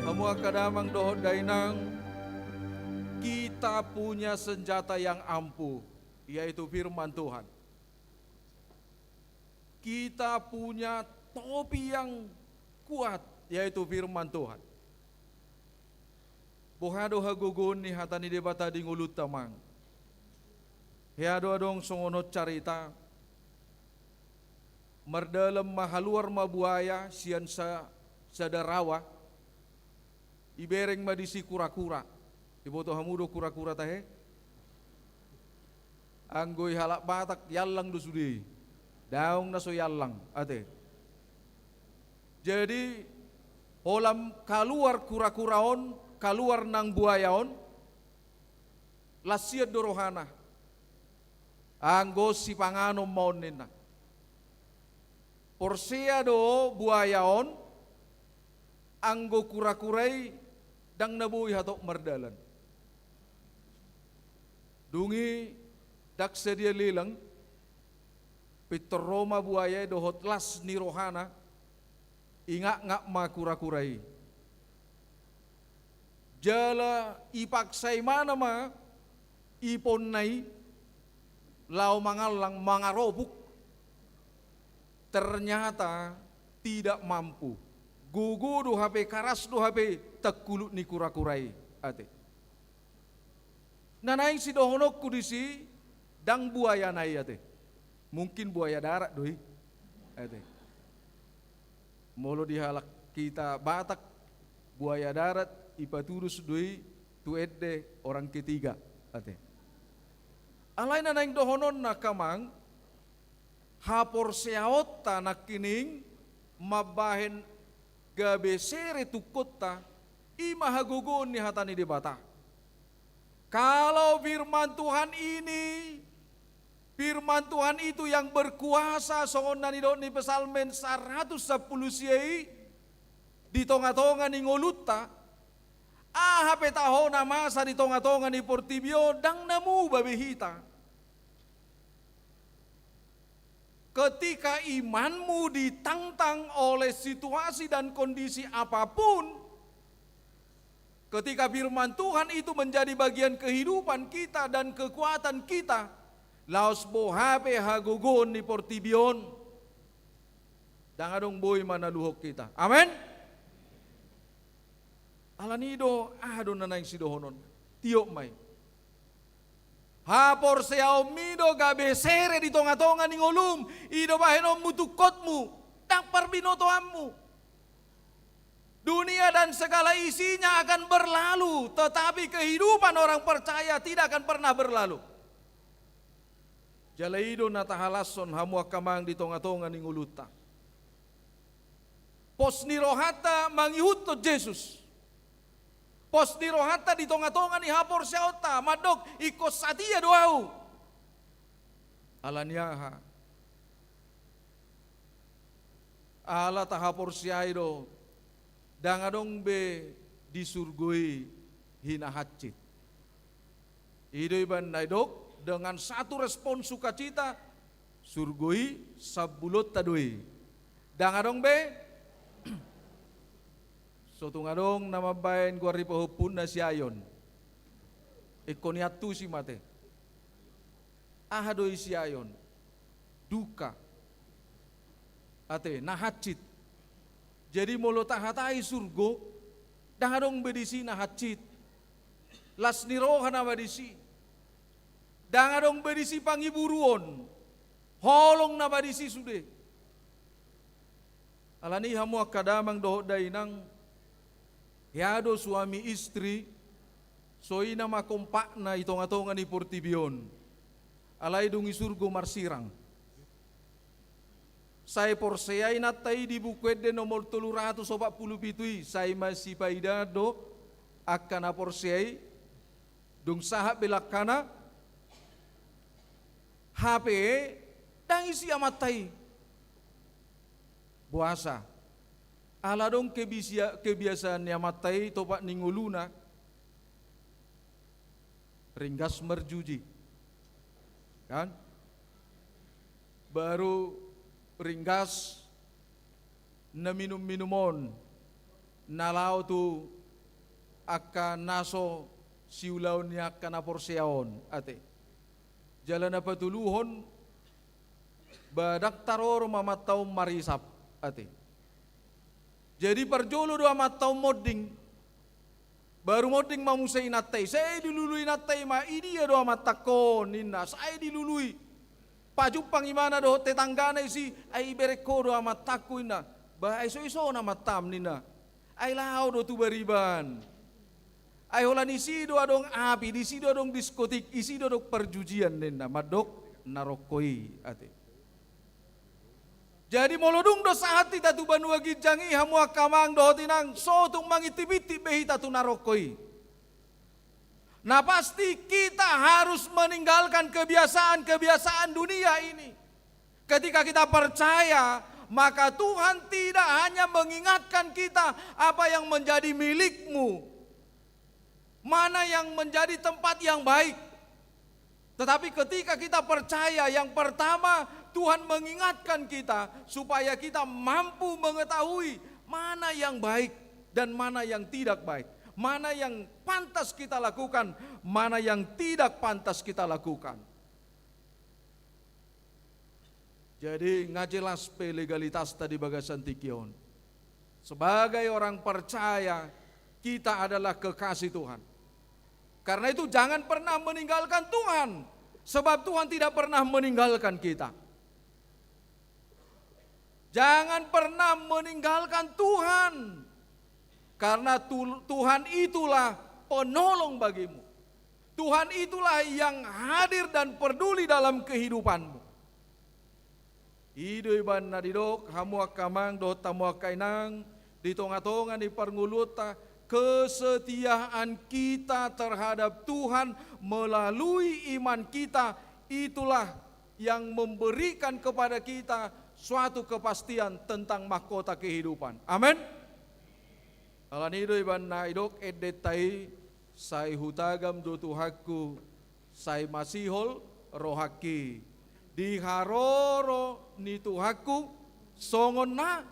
Hamu angka damang dohot dainang, kita punya senjata yang ampuh, yaitu firman Tuhan. Kita punya topi yang kuat, yaitu firman Tuhan. Boha do hagogoon ni hata ni Debata di ngolunta, amang? Hea do adong songon on carita, mardalan ma, haluar ma buaya sian sa-, sada rawa, ibereng ma disi kura-kura. Iboto hamu do kura-kura tahe? Anggo i halak Batak, iallang do sude i. Daong na so iallang, ate. Jadi, holan kaluar kura-kura on, kaluar nang buaya on, las sian do rohana. Anggo sipanganon ma on ninna. Porsea do buaya on, anggo kura-kura i ndang na boi hatop mardalan. Dung i ndang sadia lelang, pintor ro ma buaya i dohot las ni rohana, ingakngak ma kura-kura i. Jala ipaksa ibana ma iponna i laho mangallang, mangaropuk. Ternyata tidak mampu. Gogo do hape, karas do hape tangkulut ni kura-kura i, ate. Na naeng sidohononku disi, ndang buaya na i, ate. Mungkin buaya darat do i, ate. Molo di halak hita Batak, buaya darat ipatudos do i tu ende orang ketiga, ate. Alai na naeng dohononna, amang, haporseaonta nangkining mambahen gabe sere tungkotta, i ma hagogoon ni hata ni Debata. Kalau firman Tuhan ini, firman Tuhan itu yang berkuasa, songon na nidok ni Psalmen saratus sampulu sia i, di tonga-tonga ni ngolunta, aha pe taho na masa di tonga-tonga ni portibi on, ndang na muba be hita. Ketika imanmu ditantang oleh situasi dan kondisi apapun, ketika firman Tuhan itu menjadi bagian kehidupan kita dan kekuatan kita, laos boha pe hagogoon ni portibi on, ndang adong boi manaluhon hita. Amen. Alani do, aha do na naeng sidohonon? Tiop ma i. Haporseaonmi do gabe sere di tonga-tonga ni ngolum, i do bahenonmu tungkotmu. parbinotoanmu. Dunia dan segala isinya akan berlalu, tetapi kehidupan orang percaya tidak akan pernah berlalu. Jala i do na tahalashon hamu angka amang di tonga-tonga ni ngolunta. Pos ni rohanta mangihuthon Jesus. Pos ni rohanta di tonga-tonga ni haporseaonta, mandok, ingkon satia do ahu. Ala ni aha? Ala tahaporseai do, ndang adong be di surgo i hinahansit. I do ibana na didok, dengan satu respon sukacita, surgo i sambulonta do i. Ndang adong be. So tung adong na mambaen goar ni pahompuna Sion. Ingkon iantusi ma ate. Aha do i Sion? Duka. Ate, na hansit. Jadi molo tahatai surgo, ndang adong be disi na hansit. Las ni roha nama disi. Ndang adong be disi pangiburuon. Holong nama disi sude. Ala ni i hamu angka damang dohot dainang, hea do suami istri, so i nama kompakna i tonga-tonga ni portibi on. Alai dung i surgo marsirang. Sai porsea inanta i di Buku Ende nomor tolu ratus opat pulu pitu i, sai masipaidaan do angka na porsea i, dung sahat be langkana, hape ndang isi amanta i. Boasa? Ala adong kebisia-, kebiasaan ni amanta i, topak ni ngoluna, ringgas marjuji. Kan? Baru ringgas na minum-minum on, na laho tu angka na so siulaon ni angka na porsea on, ate. Jala na patoluhon, ba ndang taroro ma amanta on marisap, ate. Jadi parjolo do amanta on monding. Baru monding ma muse inanta i, sai dilului inanta i ma, "I dia do amantangkon?" ninna, sai dilului. Pajumpang imana dohot tetanggana disi, "Ai ibereng ho do amantangku," ninna. "Ba ai so ison amantam," ninna. "Ai laho do tu bariban. Ai holan disi do adong api, disi do adong diskotik, disi do adong parjujian," ninna, mandok na rongko i, ate. Jadi molo dung do sahat hita tu banua ginjang i, hamu angka amang dohot inang, so tung mangintip-intip be hita tu na rongko i. Na pasti kita harus meninggalkan kebiasaan-kebiasaan dunia ini. Ketika kita percaya, maka Tuhan tidak hanya mengingatkan kita apa yang menjadi milikmu, mana yang menjadi tempat yang baik. Tetapi ketika kita percaya, yang pertama, Tuhan mengingatkan kita supaya kita mampu mengetahui mana yang baik dan mana yang tidak baik, mana yang pantas kita lakukan, mana yang tidak pantas kita lakukan. Jadi, nga jelas pe legalitasta di bagasan tingki on. Sebagai orang percaya, kita adalah kekasih Tuhan. Karena itu, jangan pernah meninggalkan Tuhan, sebab Tuhan tidak pernah meninggalkan kita. Jangan pernah meninggalkan Tuhan, karena tu-, Tuhan itulah penolong bagimu. Tuhan itulah yang hadir dan peduli dalam kehidupanmu. I do ibana na didok, hamu angka amang dohot hamu angka inang, di tonga-tonga ni parngoluonta, kesetiaan kita terhadap Tuhan melalui iman kita, itulah yang memberikan kepada kita suatu kepastian tentang mahkota kehidupan. Amin. Ala ni i do ibana na didok endenta i, sai hutagam do Tuhanku, sai masihol rohangki. Di haroro ni Tuhanku songon na,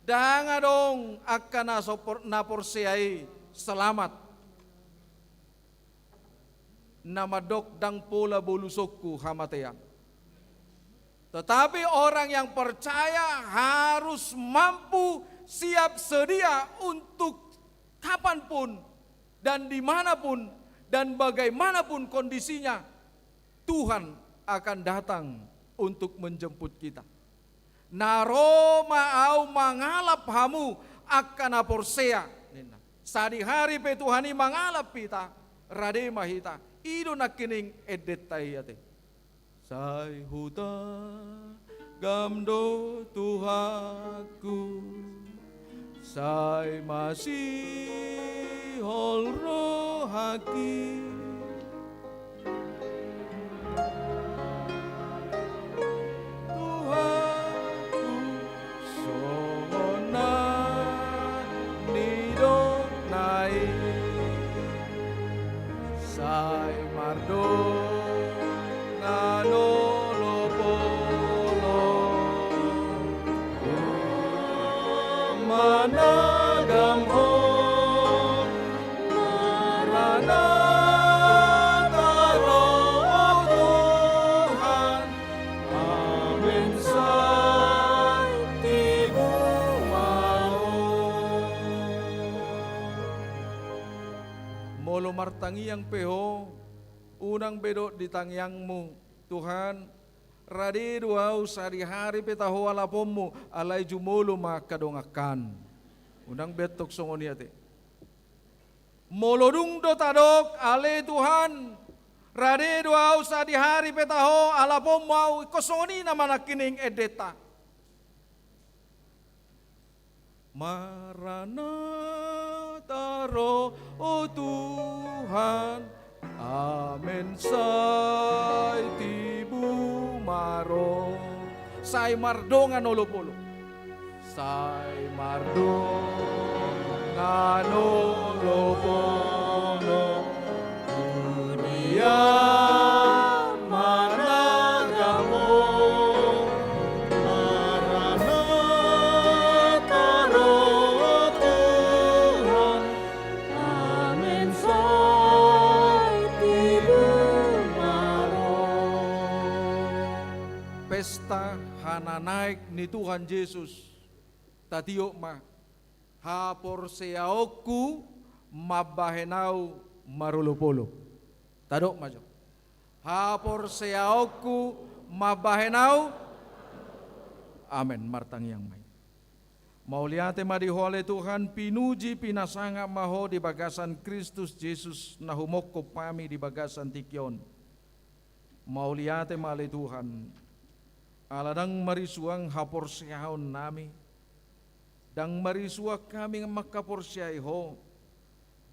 ndang adong angka na so por-, na porsea i selamat. Na mandok ndang pola bolusonku hamatean. Tetapi orang yang percaya harus mampu siap sedia untuk kapanpun dan dimanapun dan bagaimanapun kondisinya, Tuhan akan datang untuk menjemput kita. Na ro ma ahu mangalap hamu angka na porsea, ninna. Sadihari pe Tuhan i mangalap hita, rade ma hita. I do nangkining endenta i ate. Sai hutagam do Tuhanku, sai masihol rohangki. Tuhanku, songon na nidokna i, sai mardongan olopolop. Managam ho, Maranatha ro, o Tuhan, amen, sai tibu ma ro. Molo martangiang pe ho, unang be dok di tangiangmu, Tuhan, rade do ahu sadihari pe taho alaponmu, alai jumolo ma angka dongankan. Unang be antong songon i ate. Molo dung do tadok, ale Tuhan, rade do ahu sadihari pe taho alaponmu ahu, ingkon songon i nama nangkining endenta. Maranatha ro, o Tuhan, amen, sai tibu ma ro. Sai mardongan olopolop. Sai mardongan olopolop. Dunia managam ho, Maranatha ro, o Tuhan, amen, sai tibu ma ro. Pesta hananaek ni Tuhan Jesus. Tatiop ma. Haporseaonku mambahen ahu marolopolop. Tadok ma jo. Haporseaonku mambahen ahu. Amen. Martangiang ma hita. Mauliate ma di Ho ale Tuhan, pinuji pinasangap ma Ho di bagasan Kristus Jesus na humongkop hami di bagasan tingki on. Mauliate ma ale Tuhan, ala ndang marisuang haporseaonnami, ndang marisuang hami mangkaporseai Ho,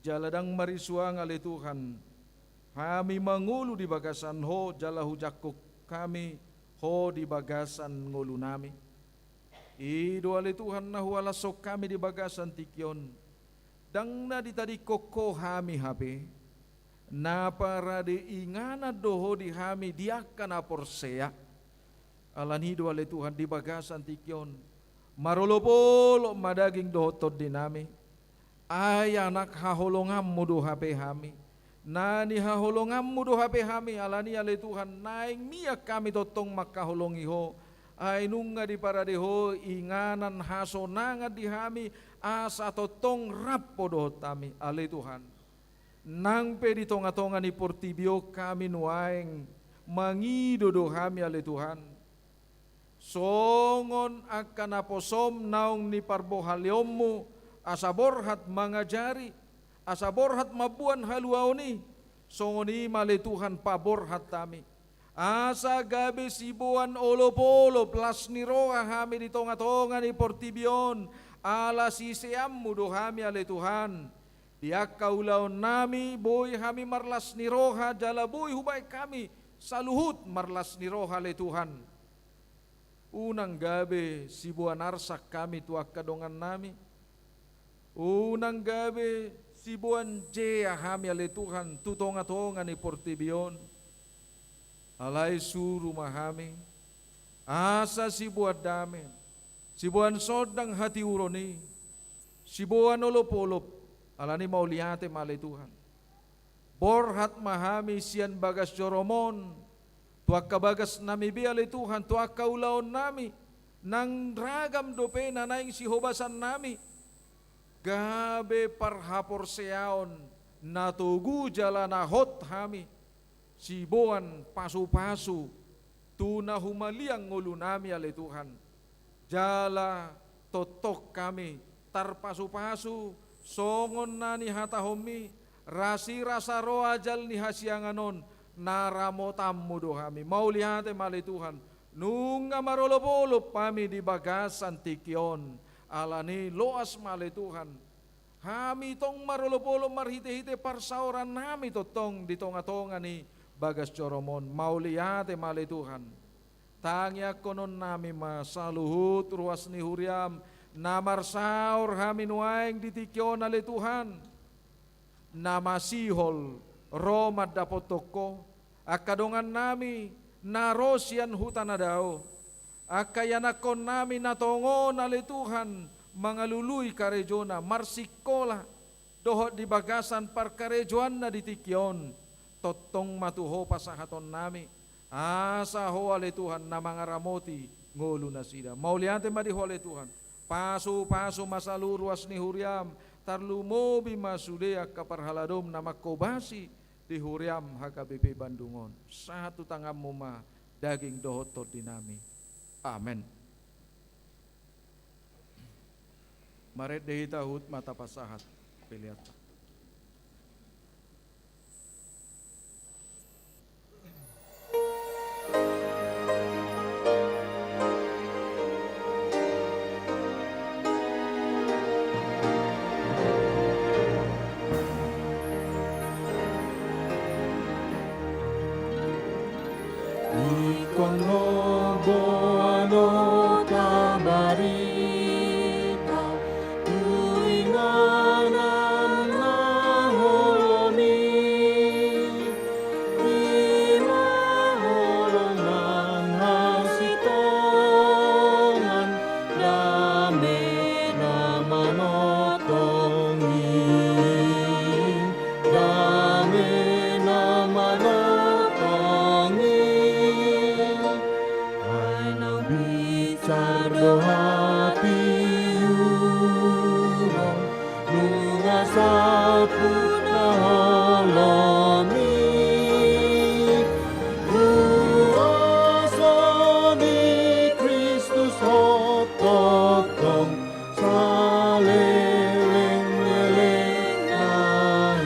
jala ndang marisuang ale Tuhan, hami mangolu di bagasan Ho, jala hujangkon hami Ho di bagasan ngolunami. I do ale Tuhan na huhalashon hami di bagasan tingki on. Ndang na ditadingkon Ho hami hape. Na parade inganan do Ho di hami di angka na porsea. Alani do ale Tuhan di bagasan tingki on. Marolopolop ma daging dohot tondinami. Ai anak haholonganmu do hape hami. Na nihaholonganmu do hape hami, alani ale Tuhan, naeng mian hami tongtong mangkaholongi Ho. Ai nunga diparade Ho inganan hasonangan di hami, asa tongtong rap Ho dohot hami, ale Tuhan. Nang pe di tongatonga ni portibi on hami nuaeng, mangido do hami ale Tuhan. Songon angka naposom naung niparbohaleonmu, asa borhat mangajari, asa borhat mamboan haluaon i, songon i ma ale Tuhan paborhat hami. Asa gabe siboan olopolop las ni roha hami di tongatonga ni portibi on, ala siseanmu do hami ale Tuhan. Di angka ulaonnami boi hami marlas ni roha, jala boi hubaen hami saluhut marlas ni roha ale Tuhan. Unang gabe siboan arsak hami tu angka dongannami. Unang gabe siboan jea hami ale Tuhan tu tongatonga ni portibi on. Alai suru ma hami, asa siboan dame, siboan sondang hatiuron i, siboan olopolop, alani mauliate ma ale Tuhan. Borhat ma hami sian bagas jorom on, tu angka bagasnami be ale Tuhan, tu angka ulaonnami, nang ragam dope na naeng sihobasannami, gabe parhaporseaon na togu jala na hot hami, siboan pasupasu, tu na humaliang ngolunami ale Tuhan. Jala tongtong hami tarpasupasu songon na nihatahonmi, rasirasa ro ajal ni hasiangan on, na ramotanmu do hami. Mauliate ma ale Tuhan, nunga marolopolop hami di bagasan tingki on. Alani loas ma ale Tuhan, hami tong marolopolop marhitehite parsaorannami tongtong di tongatonga ni bagas joromon. Mauliate ma ale Tuhan. Tangiangkononnami ma saluhut ruas ni huriam, na marsaor hami nuaeng di tingki on ale Tuhan, na masihol ro mandapothon Ho, angka dongannami na ro sian huta na dao, angka ianakkonnami na tongon ale Tuhan mangalului karejona, marsikola, dohot di bagasan parkarejoanna di tingki on, tongtong ma tu Ho pasahatonnami, asa Ho ale Tuhan na mangaramoti ngolu nasida. Mauliate ma di Ho ale Tuhan, pasupasu ma saluhut ruas ni huriam, tarlumobi ma sude angka parhaladom na manghobasi di huriam H K B P Bandung on. Sahat tu tanganmu ma daging dohot tondinami. Amen. Marende hita huhut ma tapasahat peleanta. Ingkon do boanonta barita tu inganan na holom i, i ma holong nang hasitongan, dame na manongtong i, dame na manongtong i. Ai naung binsar do hatiuron, nunga salpu na holom i. Huaso ni Kristus hot tongtong saleleng-lelengna i.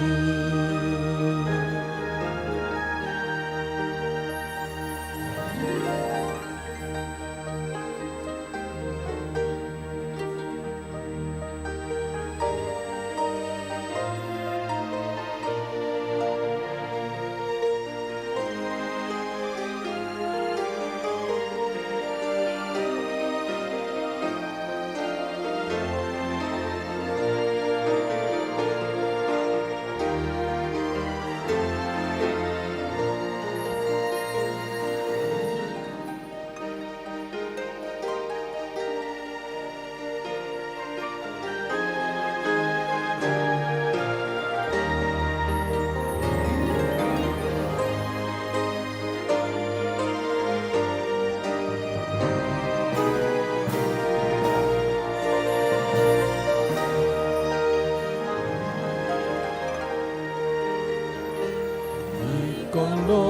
Ingkon do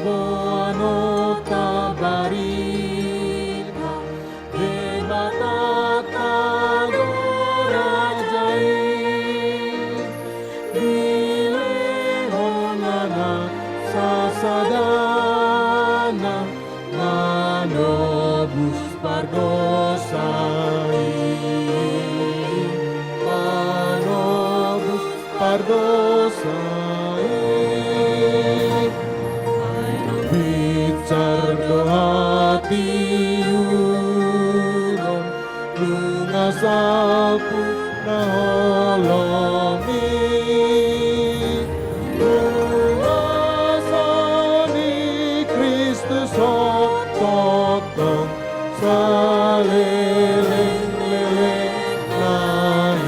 boanonta barita Debatanta do raja i, dilehon Anakna sasadana manobus pardosa i, manobus pardosa i. Ai naung binsar do hatiuron, nunga salpu na holom i. Huaso ni Kristus hot tongtong saleleng-lelengna i.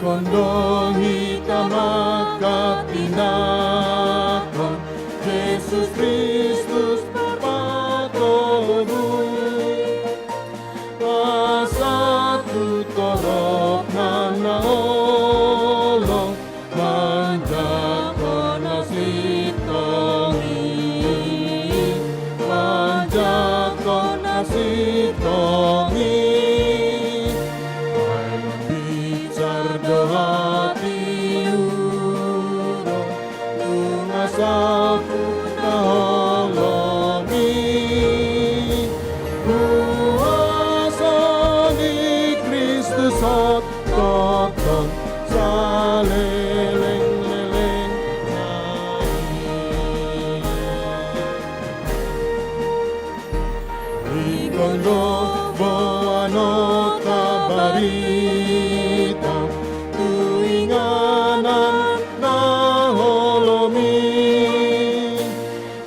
Tongtong hita manghatindanghon Jesus Kristus Bapa Tobu, asa tu torop na holong manjangkon na sintong i, manjangkon na sintong i. Ai binsar do hatiuron, nunga sampurna holong i. Huaso ni Kristus hot tongtong saleleng-lelengna i. Ingkon do boanonta barita tu inganan na holom i.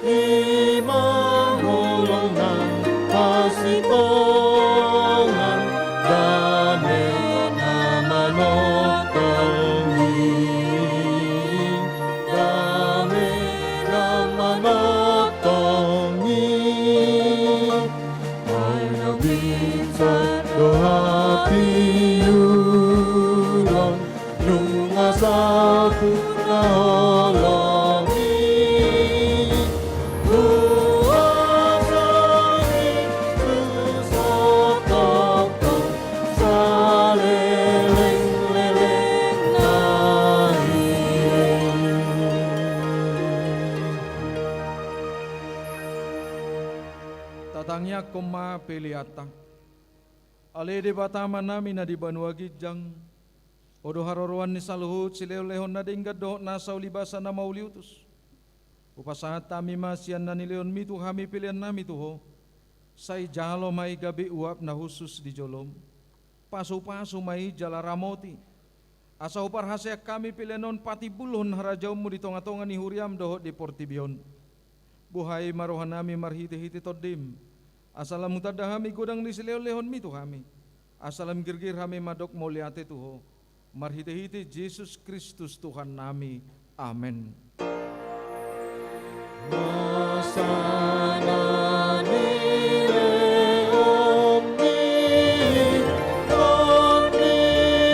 I ma holong nang hasintongan, dame na manongtong i, dame na manongtong i. Ai na binsar do hatiuron, nunga sampurna holong i. Huaso ni Kristus hot tongtong saleleng-lelengna i. Tatangiangkon ma peleanta. Ale Debata Amanami na di banua ginjang, Ho do haroroan ni saluhut silehon-lehon na denggan dohot nasa ulibasa na mauliutus. Hupasahat hami ma sian na nilehonMi tu hami peleannami tu Ho. Sai jalo ma i gabe uap na hushus di joloM. Pasu-pasu ma i jala ramoti, asa huparhaseang hami pelean on patimbulhon harajaonMu di tonga-tonga ni huriaM dohot di portibi on. Buhai ma rohanami marhite-hite TondiM, asa lam hutanda hami godang ni silehon-lehonMi tu hami, asa lam girgir hami mandok mauliate tu Ho. Marhite-hite Jesus Kristus Tuhannami. Amen. Masa na nilehonMi, Tondi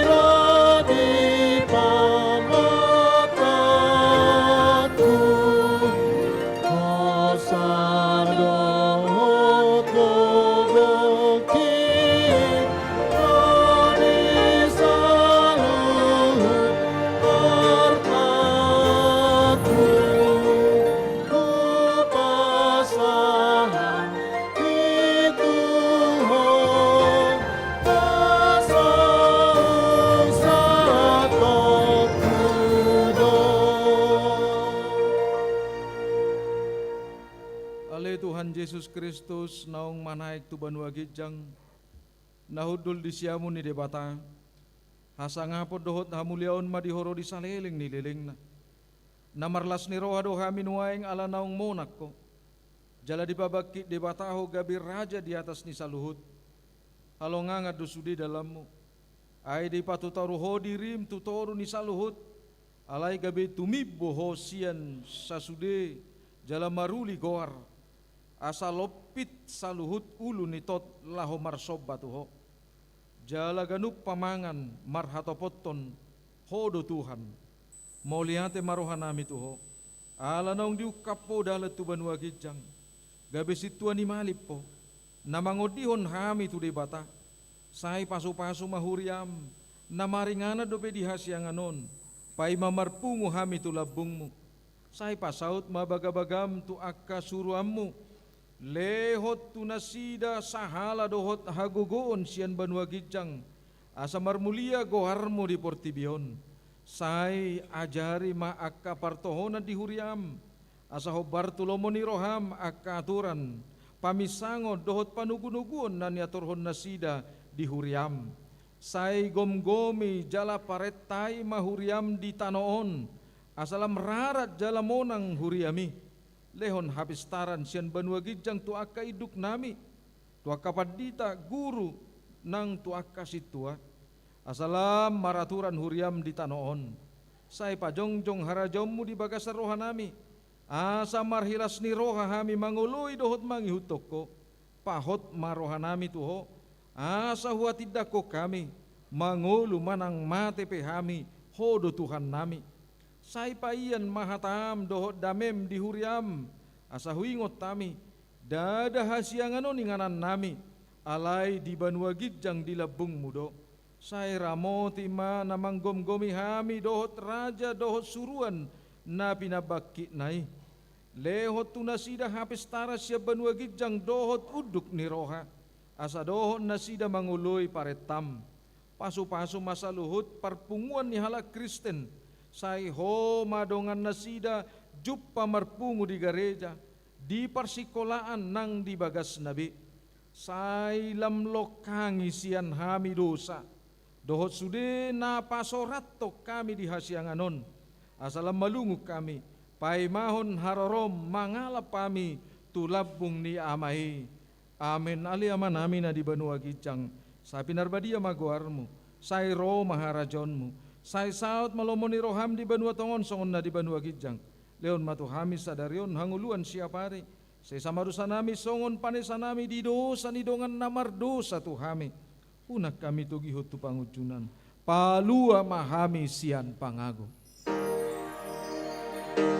ra di pamatangku, hosa dohot gogo di saluhut artaku, hupasahat i tu Ho, asa husatongku do. Ale Tuhan Jesus Kristus, naung manaek tu banua ginjang, na hundul di siamun ni Debata, hasangapon dohot hamuliaon ma di Ho ro di saleleng ni lelengna. Na marlas ni roha do hami nuaeng ala naung monang Ho, jala dipabangkit Debata Ho gabe Raja di atas ni saluhut. Halongangan do sude dalanMu, ai dipatutoru Ho diriM tu toru ni saluhut. Alai gabe tumimbo Ho sian sasude jala maruli goar, asa lompit saluhut ulu ni tot laho marsomba tu Ho. Jala ganup pamangan marhatopothon Ho do Tuhan. Mauliate ma rohanami tu Ho, ala naung diungkap Ho dalan tu banua ginjang, gabe sintua ni malim Ho, na mangondihon hami tu Debata. Sai pasu-pasu ma huriaM, na maringanan dope di hasiangan on, paima marpungu hami tu lambungMu. Sai pasaut ma bagabagaM tu angka suruanMu, lehon tu nasida sahala dohot hagogoon sian banua ginjang, asa marmulia goarMu di portibi on. Sai ajari ma angka partohonan di huriaM, asa hombar tu lomo ni rohaM angka aturan, paminsangon dohot panogunoguon na niaturhon nasida di huriaM. Sai gomgomi jala parentai ma huriaM di tano on, asa lam rarat jala monang huriaMi. Lehon hapistaran sian banua ginjang tu angka induknami, tu angka pandita, guru, nang tu angka sintua. asa lam maraturan huriaM di tano on. Sai pajongjong harajaonMu di bagasan rohanami, asa marhilas ni roha hami mangoloi dohot mangihuthon Ho. Pahot ma rohanami tu Ho, asa huhatindangkon hami, mangolu manang mate pe hami, Ho do Tuhannami. Sai paian ma hataM dohot dameM di huriaM, asa huingot hami, ndada hasiangan on inganannami, alai di banua ginjang di lambungMu do. Sai ramoti ma na manggomgomi hami dohot raja dohot suruan na pinabangkitna i. Lehon tu nasida hapestaran sian banua ginjang dohot unduk ni roha, asa dohot nasida mangoloi parentaM. Pasupasu ma saluhut parpunguan ni halak Kristen, sai Ho ma dongan nasida jumpa marpungu di gareja, di parsingkolaan nang di bagasna be. Sai lam longkangi sian hami dosa, dohot sude na pasorathon hami di hasiangan on, asa lam malungun hami, paimahon haroroM mangalap hami tu lambung ni Ama i. Amen. Ale Amanami na di banua ginjang, sai pinarbadia ma goarMu, sai ro ma harajaonMu, sai saut ma lomo ni rohaM di banua tonga on songon na di banua ginjang. Lehon ma tu hami sadari on hangoluan siapari, sesa ma dosanami songon panesanami di dosa ni dongan na mardosa tu hami. Unang hami togihon tu pangunjunan, palua ma hami sian pangago.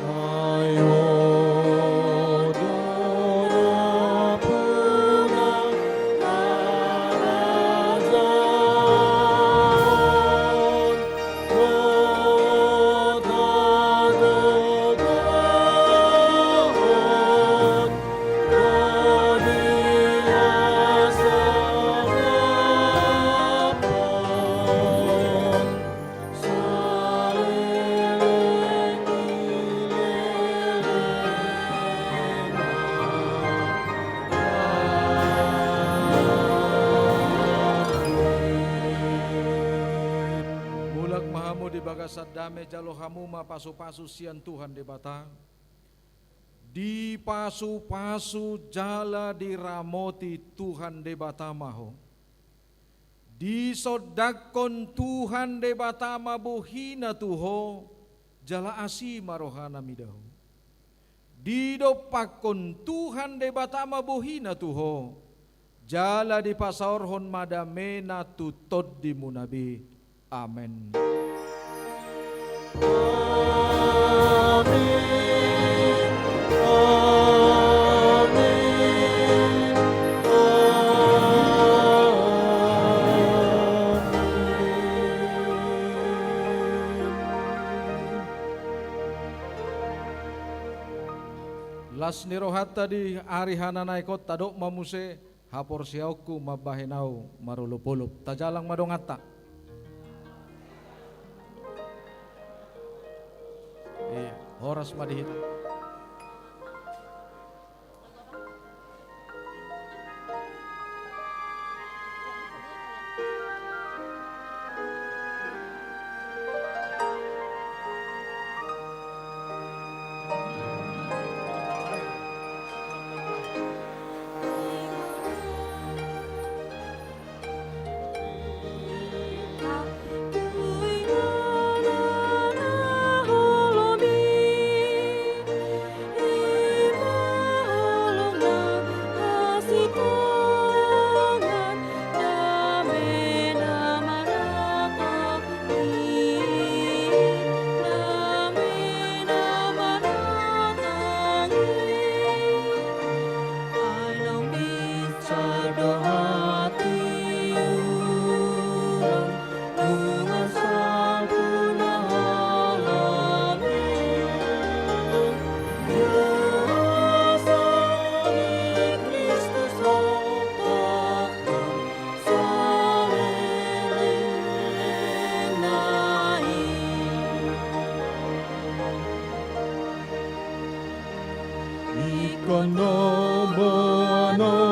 Ai Ho do na puna harajaon, dohot hagogoon, Mulak ma hamu di bagasan dame, jalo hamu ma pasupasu sian Tuhan Debata. Dipasupasu jala diramoti Tuhan Debata ma ho. Disondangkon Tuhan Debata ma bohiNa tu ho, jala asi ma rohaNa mida ho. Didompakkon Tuhan Debata ma bohiNa tu ho, jala dipasaorhon ma dameNa tu tondimuna be. Amen. Amen. Amen. Amen. Las ni rohanta di ari hananaek on, tadok ma muse haporseaonku mambahen ahu marolopolop. Tajalang ma donganta. Iya, horas ma di hita. Ingkon do boanon